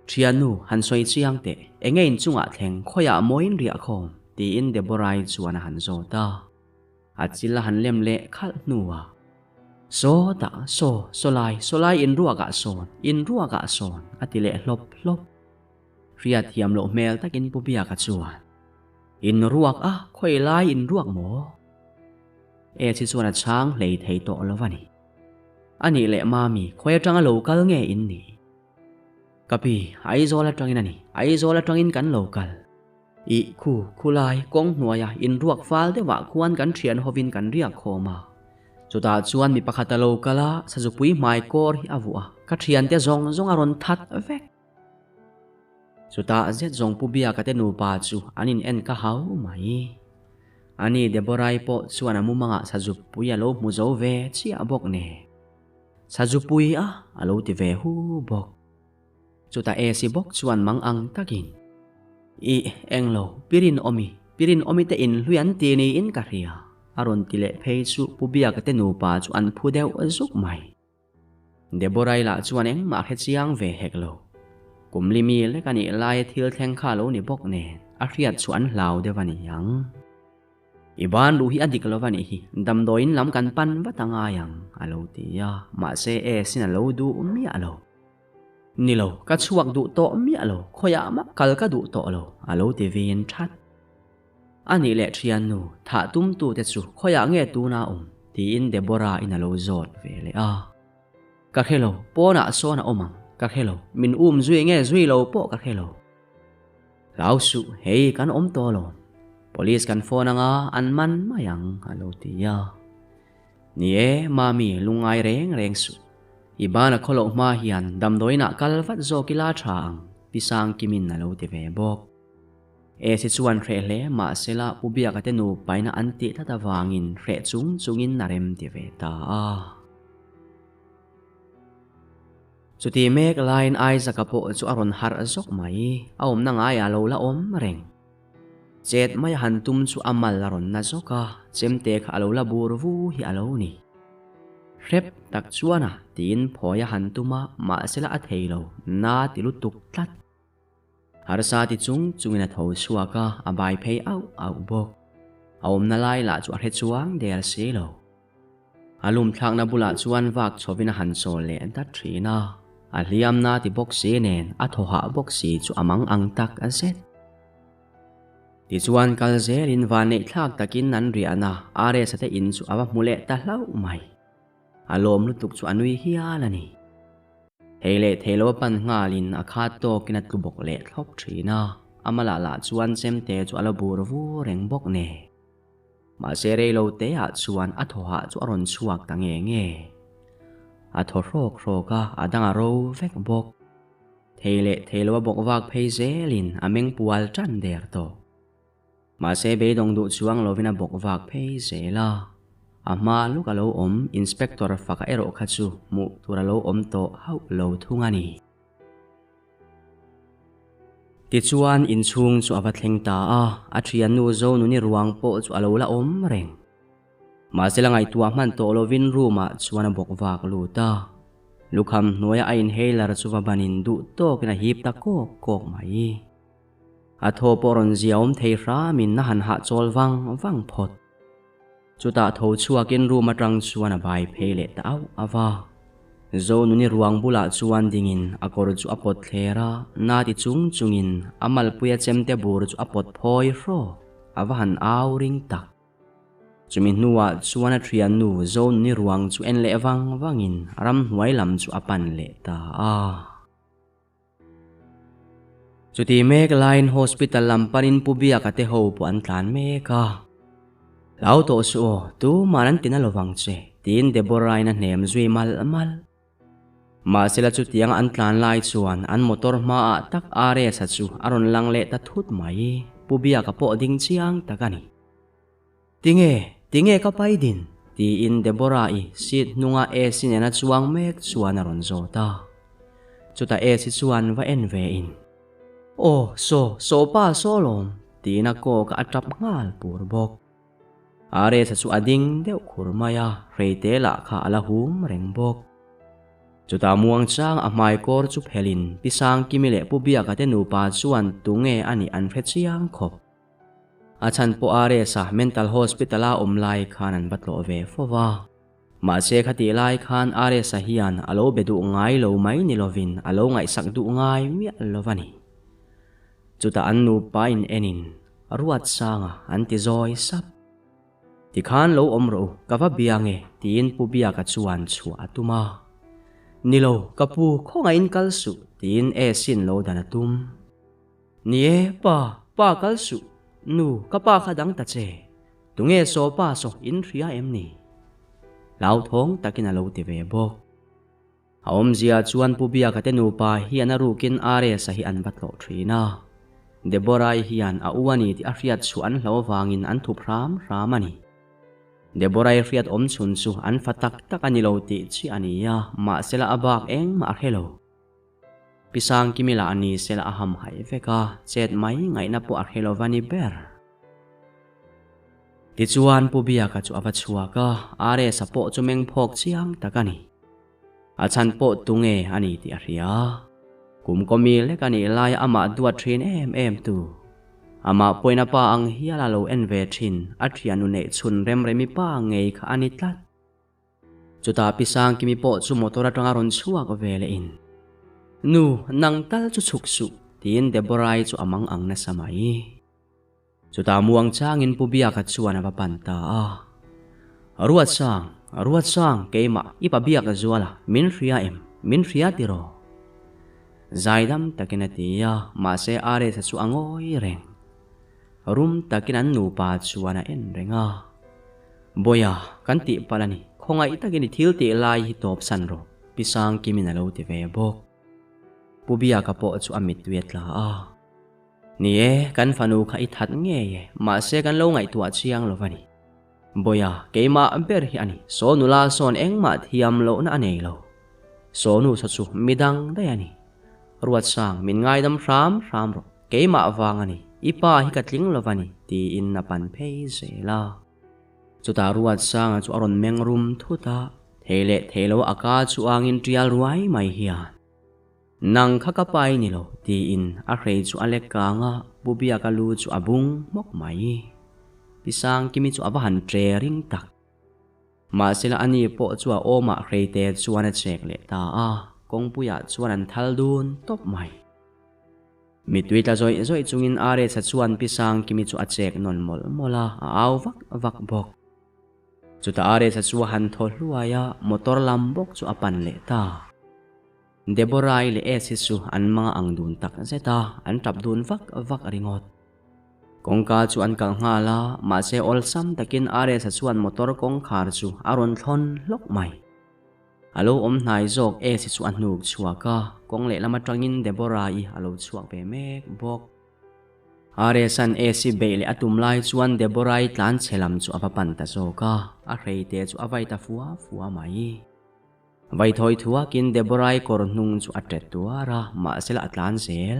Thiannu, han sawi chiang teh, enge in chungah thleng khawiah mawiin riah khawm? tiin Deborah-i chuan a han zawt a. A chil a han lem leh khalh hnuah, Sawtah, saw, sawlai, sawlai in ruakah sawn, in ruakah sawn, a ti leh hlawp hlawp. Hriat thiam loh hmel takin Pu Biaka chuan, In ruak a, khawi lai in ruak maw? E chi chuan a chhang hlei thei tawh lo a ni. A nih leh Mami, khawi atanga lo kal nge in nih? Ka pi, Aizawl atangin a ni, Aizawl atangin kan lo kal. Ih, khu, khulai, kawng hnuaia in ruak fal deuhah khuan kan thian hovin kan riak khawm a. Chutah chuan mi pakhat a lo kal a, sazupui hmai kawr hi a vuah a, ka thiante zawng zawng a rawn that vek. Chutah zet zawng Pu Biaka te nupa chu an in en ka hau mai. Ani Deborah-i pawh chuan a mumangah Sazupui a lo hmu zo ve chiah bawk nen. Sazupui a a lo ti ve hu bawk. Chutah Esi bawk chuan mang ang takin, Ih, englo, Pirin awmi, Pirin awmi te in hlui an ti niin ka hria, a rawn ti leh phei chu Pu Biaka te nupa chu an phu deuh zuk mai. Deborah-i lah chuan engmah hre chiang ve hek lo. Kum li mi lek a nih laia thil thleng kha lo ni bawk nen a hriat chu an hlau deuh a ni ang. I ban ruh hi a dik lo va nih hi, damdawiin lam kan pan vat a ngai ang, a lo ti a, mahse Esin a lo duh miah lo. Ni lo, ka chhuak duh tawh miah lo, khawiah mah kal ka duh tawh lo, a lo ti vin that. A nih leh thiannu, thah tumtute chu khawiah nge tuna awm? tiin Deborah-in a lo zawt ve leh a. Ka hre lo, pawnah sawn a awm ang, ka hre lo, min um zui nge zui lo pawh ka hre lo. Hlau suh, hei kan awm tawh alawm, police kan phone anga an man mai ang, a lo ti a. Ni e, Mami, lungngai reng reng suh. I bana khawloh hma hian damdawiinah kal vat zawk ila tha ang, Pi Sangkimin a lo ti ve bawk. Esi chuan hreh hle mahsela Pu Biaka te nupaina an tih tlat avangin hreh chung chungin a rem ti ve ta a. Chuti mek laiin Isaac-a pawh chu a rawn harh zawk mai, a awmna ngaiah lo la awm reng. Chet mai a han tum chu a mal a rawn na zawk a, chemte kha a lo la bur vu hi a lo ni. Hrep tak chuan a tiin phawi a han tum a, mahsela a thei lo, na ti lutuk tlat. Harsa ti chung chungin a tho chhuak a, a bai phei auh auh bawk. A awmna lai lah chu a hre chuang der si lo. A lum thlakna bulah chuan vak chhovin a han chawl leh dat thin a, a hliamna ti bawk si nen a thaw hah bawk si chu a mang ang tak zet. Tichuan kal zelin vanneih thlak takin an riahna RS-a te in chu a va hmu leh ta hlauh mai. A lawm lutuk chu a nui hial a ni. Thei leh thei lo a pan nghalin a khat tawkin a tlu bawk leh thlawp thin a, a malah lah chuan chemte chu a la bur vur reng bawk nen. Mahse rei lo te ah chuan a thaw hah chu a rawn chhuak ta nge nge. A thaw hrawk hrawk a, a dang a ro vek bawk. Thei leh thei lo a bawk vak phei zelin a meng pual tan der tawh. Mahse beidawng duh chuang lovin a bawk vak phei zel a. A hma luk a lo awm Inspector faka erawh kha chu hmuh tur a lo awm tawh hauh lo thung a ni. Tichuan inchhung chu a va thleng ta a, a thiannu Zonuni ruang pawh chu a lo la awm reng. Mahse la ngaihtuah hman tawh lovin room ah chuan a bawk vak lut a. Lukham hnuaia a inhaler chu va banin duh tawkin a hip ta kawk kawk mai. A thaw pawh rawn zia awm thei hramin a han hahchawl vang vang phawt. Chutah tho chhuakin room atang chuan a bai phei leh ta auh auh a. Zonuni ruang bulah chuan dingin a kawr chu a pawt thler a, na ti chung chungin a malpuia chemte bur chu a pawt phawi hrawk, a va han au ring tak. Chumi hnuah chuan a thiannu Zonuni ruang chu en leh vang vangin ramhnuai lam chu a pan leh ta a. Chuti mek laiin hospital lam panin Pu Biaka te ho pawh an tlan mek a. Hlau tawh suh aw, tuman an tina lovang che, tiin Deborah-in a hnem zui malh malh. Mahsela chutianga an tlan lai chuan an motor hmaah tak RS-a chu a rawn lang leh ta thut mai. Pu Biaka pawh ding chiang tak a ni. Tinge, tinge ka pai din? tiin Deborah-i seat hnunga AC nena chuang mek chuan a rawn zawt a. Chutah AC chuan va en ve in, Aw, saw, saw pa saw lawm, tiin a kawk a tap nghal pur bawk. Aresa chu a ding deuh khur mai a, hreite lah kha a la hum reng bawk. Chutah muangchang a hmai kawr chu phelin Pi Sangkimi leh Pu Biaka te nupa chuan tunge a nih an hre chiang khawp. A chhan pawh Aresa mental hospital a awm lai khan an va tlawh ve fo va. Mahse khatih lai khan Aresa hian a lo be duh ngai lo mai ni lovin a lo ngaihsak duh ngai miah lo a ni. Chutah an nupa in enin Ruatsanga an ti zawi sap. Tikhan lo awm rawh u, ka va bia nge tiin Pu Biaka chuan chhuah a tum a. Ni lo, ka pu khawngaihin kal suh tiin Esin lo dan a tum. Ni e, pa, pa kal suh, nu, ka pa kha dang ta che. Tunge saw pa saw in hria em ni? Hlauthawng takin a lo ti ve bawk. A awmzia chuan Pu Biaka te nupa hian a rukin RS-a hi an va tlawh thin a. Deborah-i hian a u a ni tih a hriat chhuah an hlo avangin an thup hram hram a ni. Deborah-i hriat awm chhun chu an fa tak tak a ni lo tih chiah a ni a, mahsela a bak engmah a hre lo. Pi Sangkimi lah ni sela a hamhaih vek a, chet mai ngaihna pawh a hre lo va ni ber. Tichuan Pu Biaka chu a va chhuak a, RS-a pawh chu meng phawk chiang tak a ni. A chhan pawh tunge a ni tih a hria. Kum kawmi lek a nih laia amah duat thin em em tu. Amah pawhin a pa ang hial a lo en ve thin, a thiannu neih chhun remremi pa ngei kha a ni tlat. Chutah Pi Sangkimi pawh chu motor atanga rawn chhuak ve leh in, Nu, nang tal chu chhuk suh, tiin Deborah-i chu a mang ang nasa mai. Chutah muang changin Pu Biaka chuan a va pan ta a. Ruatsang, Ruatsang, keimah, i pa Biaka zuala, min hria em? Min hria tiraw? Zaidam takin a ti a, mahse RS-a chu a ngawi reng. Rum takin an nupa chuan a en reng a. Bawiha, kan tih palh a ni, khawngaih takin i thil tih lai hi tawp san rawh, Pi Sangkimin a lo ti ve bawk. Pu Biaka pawh chu a mittui a tla a. Ni e, kan fanu kha i that ngei e, mahse kan lo ngaihtuah chiang lo va ni. Bawiha, keimah ber hi a ni, saw nula sawn engmah thiam lohna a nei lo. Saw nu saw chu midang daih a ni. Ruatsang, min ngaidam hram hram rawh, keimah vang a ni, i pa hi ka tling lo va ni, tiin a pan phei zel a. Chutah Ruatsanga chu a rawn meng rum thut a, thei leh thei lo a ka chu angin tial ruai mai hian. Nang kha ka pai ni lo, tiin a hrei chu a lek kang a, Pu Biaka lu chu a bung hmawk mai. Pi Sangkimi chu a va han tre ring tak. Mahsela ani pawh chu a awmah hrei te chuan a chek leh ta a, kawngpuiah chuan an thal dun tawp mai. Mittui tla zawih zawih chungin Ares-a chuan Pi Sangkimi chu a chek nawn mawlh mawlh a, a au vak vak bawk. Chutah Ares-a chu a han thaw hluai a, motor lam bawk chu a pan leh ta. Deborah-i leh Esi chu an mang ang dun tak zet a, an tap dun vak vak ringawt. Kawngka chu an kalh nghal a, mahse awlsam takin Ares-a chuan motor kawngkhar chu a rawn thlawn hlawk mai. A lo awm hnai zawk Esi chu a hnuk chhuak a, kawng lehlam atangin Deborah-i a lo chhuak ve mek bawk. Ares-a'n Esi beih leh a tum lai chuan Deborah-i tlan chhe lam chu a va pan ta zawk a, a hreite chu a vai ta fua fua mai. Vai thawi thuakin Deborah-i kawr hnung chu a ṭet tuar a, mahsela a tlan zel.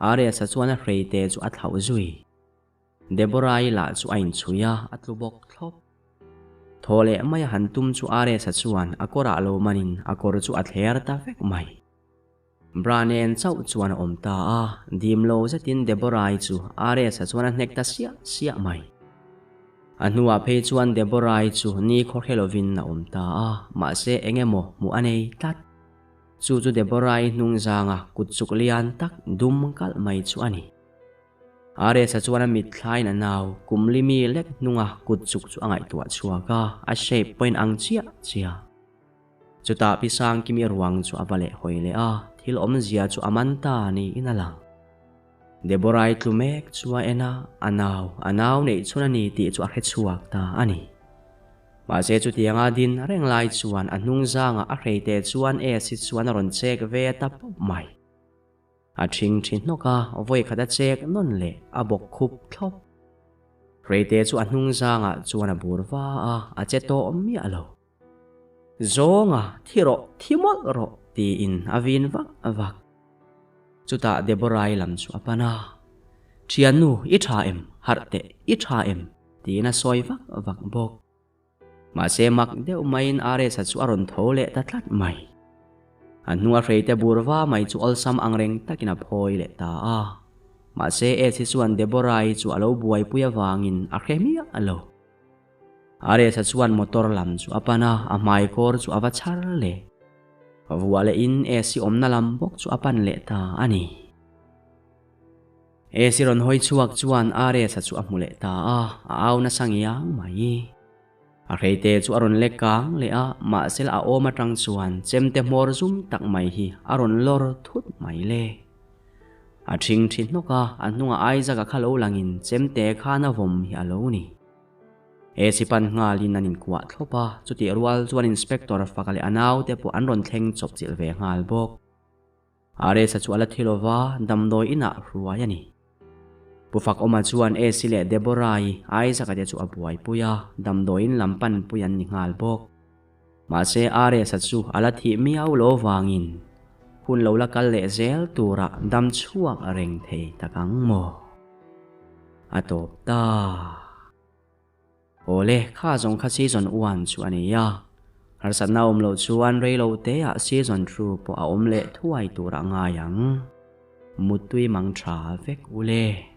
Ares-a chuan a hreite chu a thlauh zui. Deborah-i lah chu a inchhui a, a tlu bawk thlawp. Thaw leh mai a han tum chu Ares-a chuan a kawrah lo manin a kawr chu a thler ta vek mai. Bra nen chauh chuan a awm ta a, dim lo zetin Deborah-i chu Ares-a chuan a hnek ta siah siah mai. A hnuah phei chuan Deborah-i chu ni khaw hre lovin a awm ta a, mahse eng emaw hmuh a nei tlat. Chu chu Deborah-i hnung zanga kut chuk lian tak dum kalh mai chu a ni. Ares-a chuan a mitthlain a nau kum li mi lek hnunga kut chuk chu a ngaihtuah chhuak a, a shape pawhin ang chiah chiah. Chutah Pi Sangkimi ruang chu a va leh hawi leh a, thil awmzia chu a man ta niin a lang. Deborah-i tlu mek chu a en a, a nau, a nau neih chhun a ni tih chu a hre chhuak ta a ni. Mahse chutianga din reng lai chuan a hnung zangah a hreite chuan Esi chuan a rawn chek ve ta pawp mai. A ṭhing ṭhi hnawk a, vawi khat a chek nawn leh a bawk khup thlawp. Reite chu a hnung zangah chuan a bur va a, a che tawh miah lo. Zawnga, thi rawh, thi mawlh rawh, tiin a vin vak vak. Chutah Deborah-i lam chu a pan a, Ṭhiannu, i ṭha em? Harh teh, i ṭha em? tiin a sawi vak vak bawk. Mahse mak deuh maiin Ares-a chu a rawn tho leh ta tlat mai. A hnunga hreite bur va mai chu awlsam angreng takin a phawi leh ta a. Mahse Esi chuan Deborah-i chu a lo buaipui avangin a hre miah lo. Ares-a chuan motor lam chu a pan a, a hmaikawr chu a va chhar leh. Vuah lehin Esi awmna lam bawk chu a pan leh ta a ni. Esi rawn hawi chhuak chuan Ares-a chu a hmu leh ta a, a au nasa ngiang mai. A hreite chu a rawn lek kang leh a, mahse a awm atang chuan chemte hmawr zum tak mai hi a rawn lawr thut mai le. A thing thi hnawk a, a hnungah Isaac-a kha lo langin chemte khan a vawm hi a lo ni. Esi pan nghalin an inkuah thlawp a, chutih rual chuan Inspector faka leh a naute pawh an rawn thleng chawpchilh ve nghal bawk. Aresa chu a la thi lova, damdawi inah hruai a ni. Pu Fakawma chuan Esi leh Deborah-i Isaac-a te chu a buaipui a, damdawiin lam panpui an ni nghal bawk. Mahse Aresa chu a la thih miau lo vangin hun lo la kal leh zel turah dam chhuak reng thei tak ang maw? A tawp ta. Awle, kha zawng kha season one chu a ni a. Harsatna awm loh chuan reilo teah season two pawh a awm leh thuai tur a ngai ang. Muttui mang tha vek ule.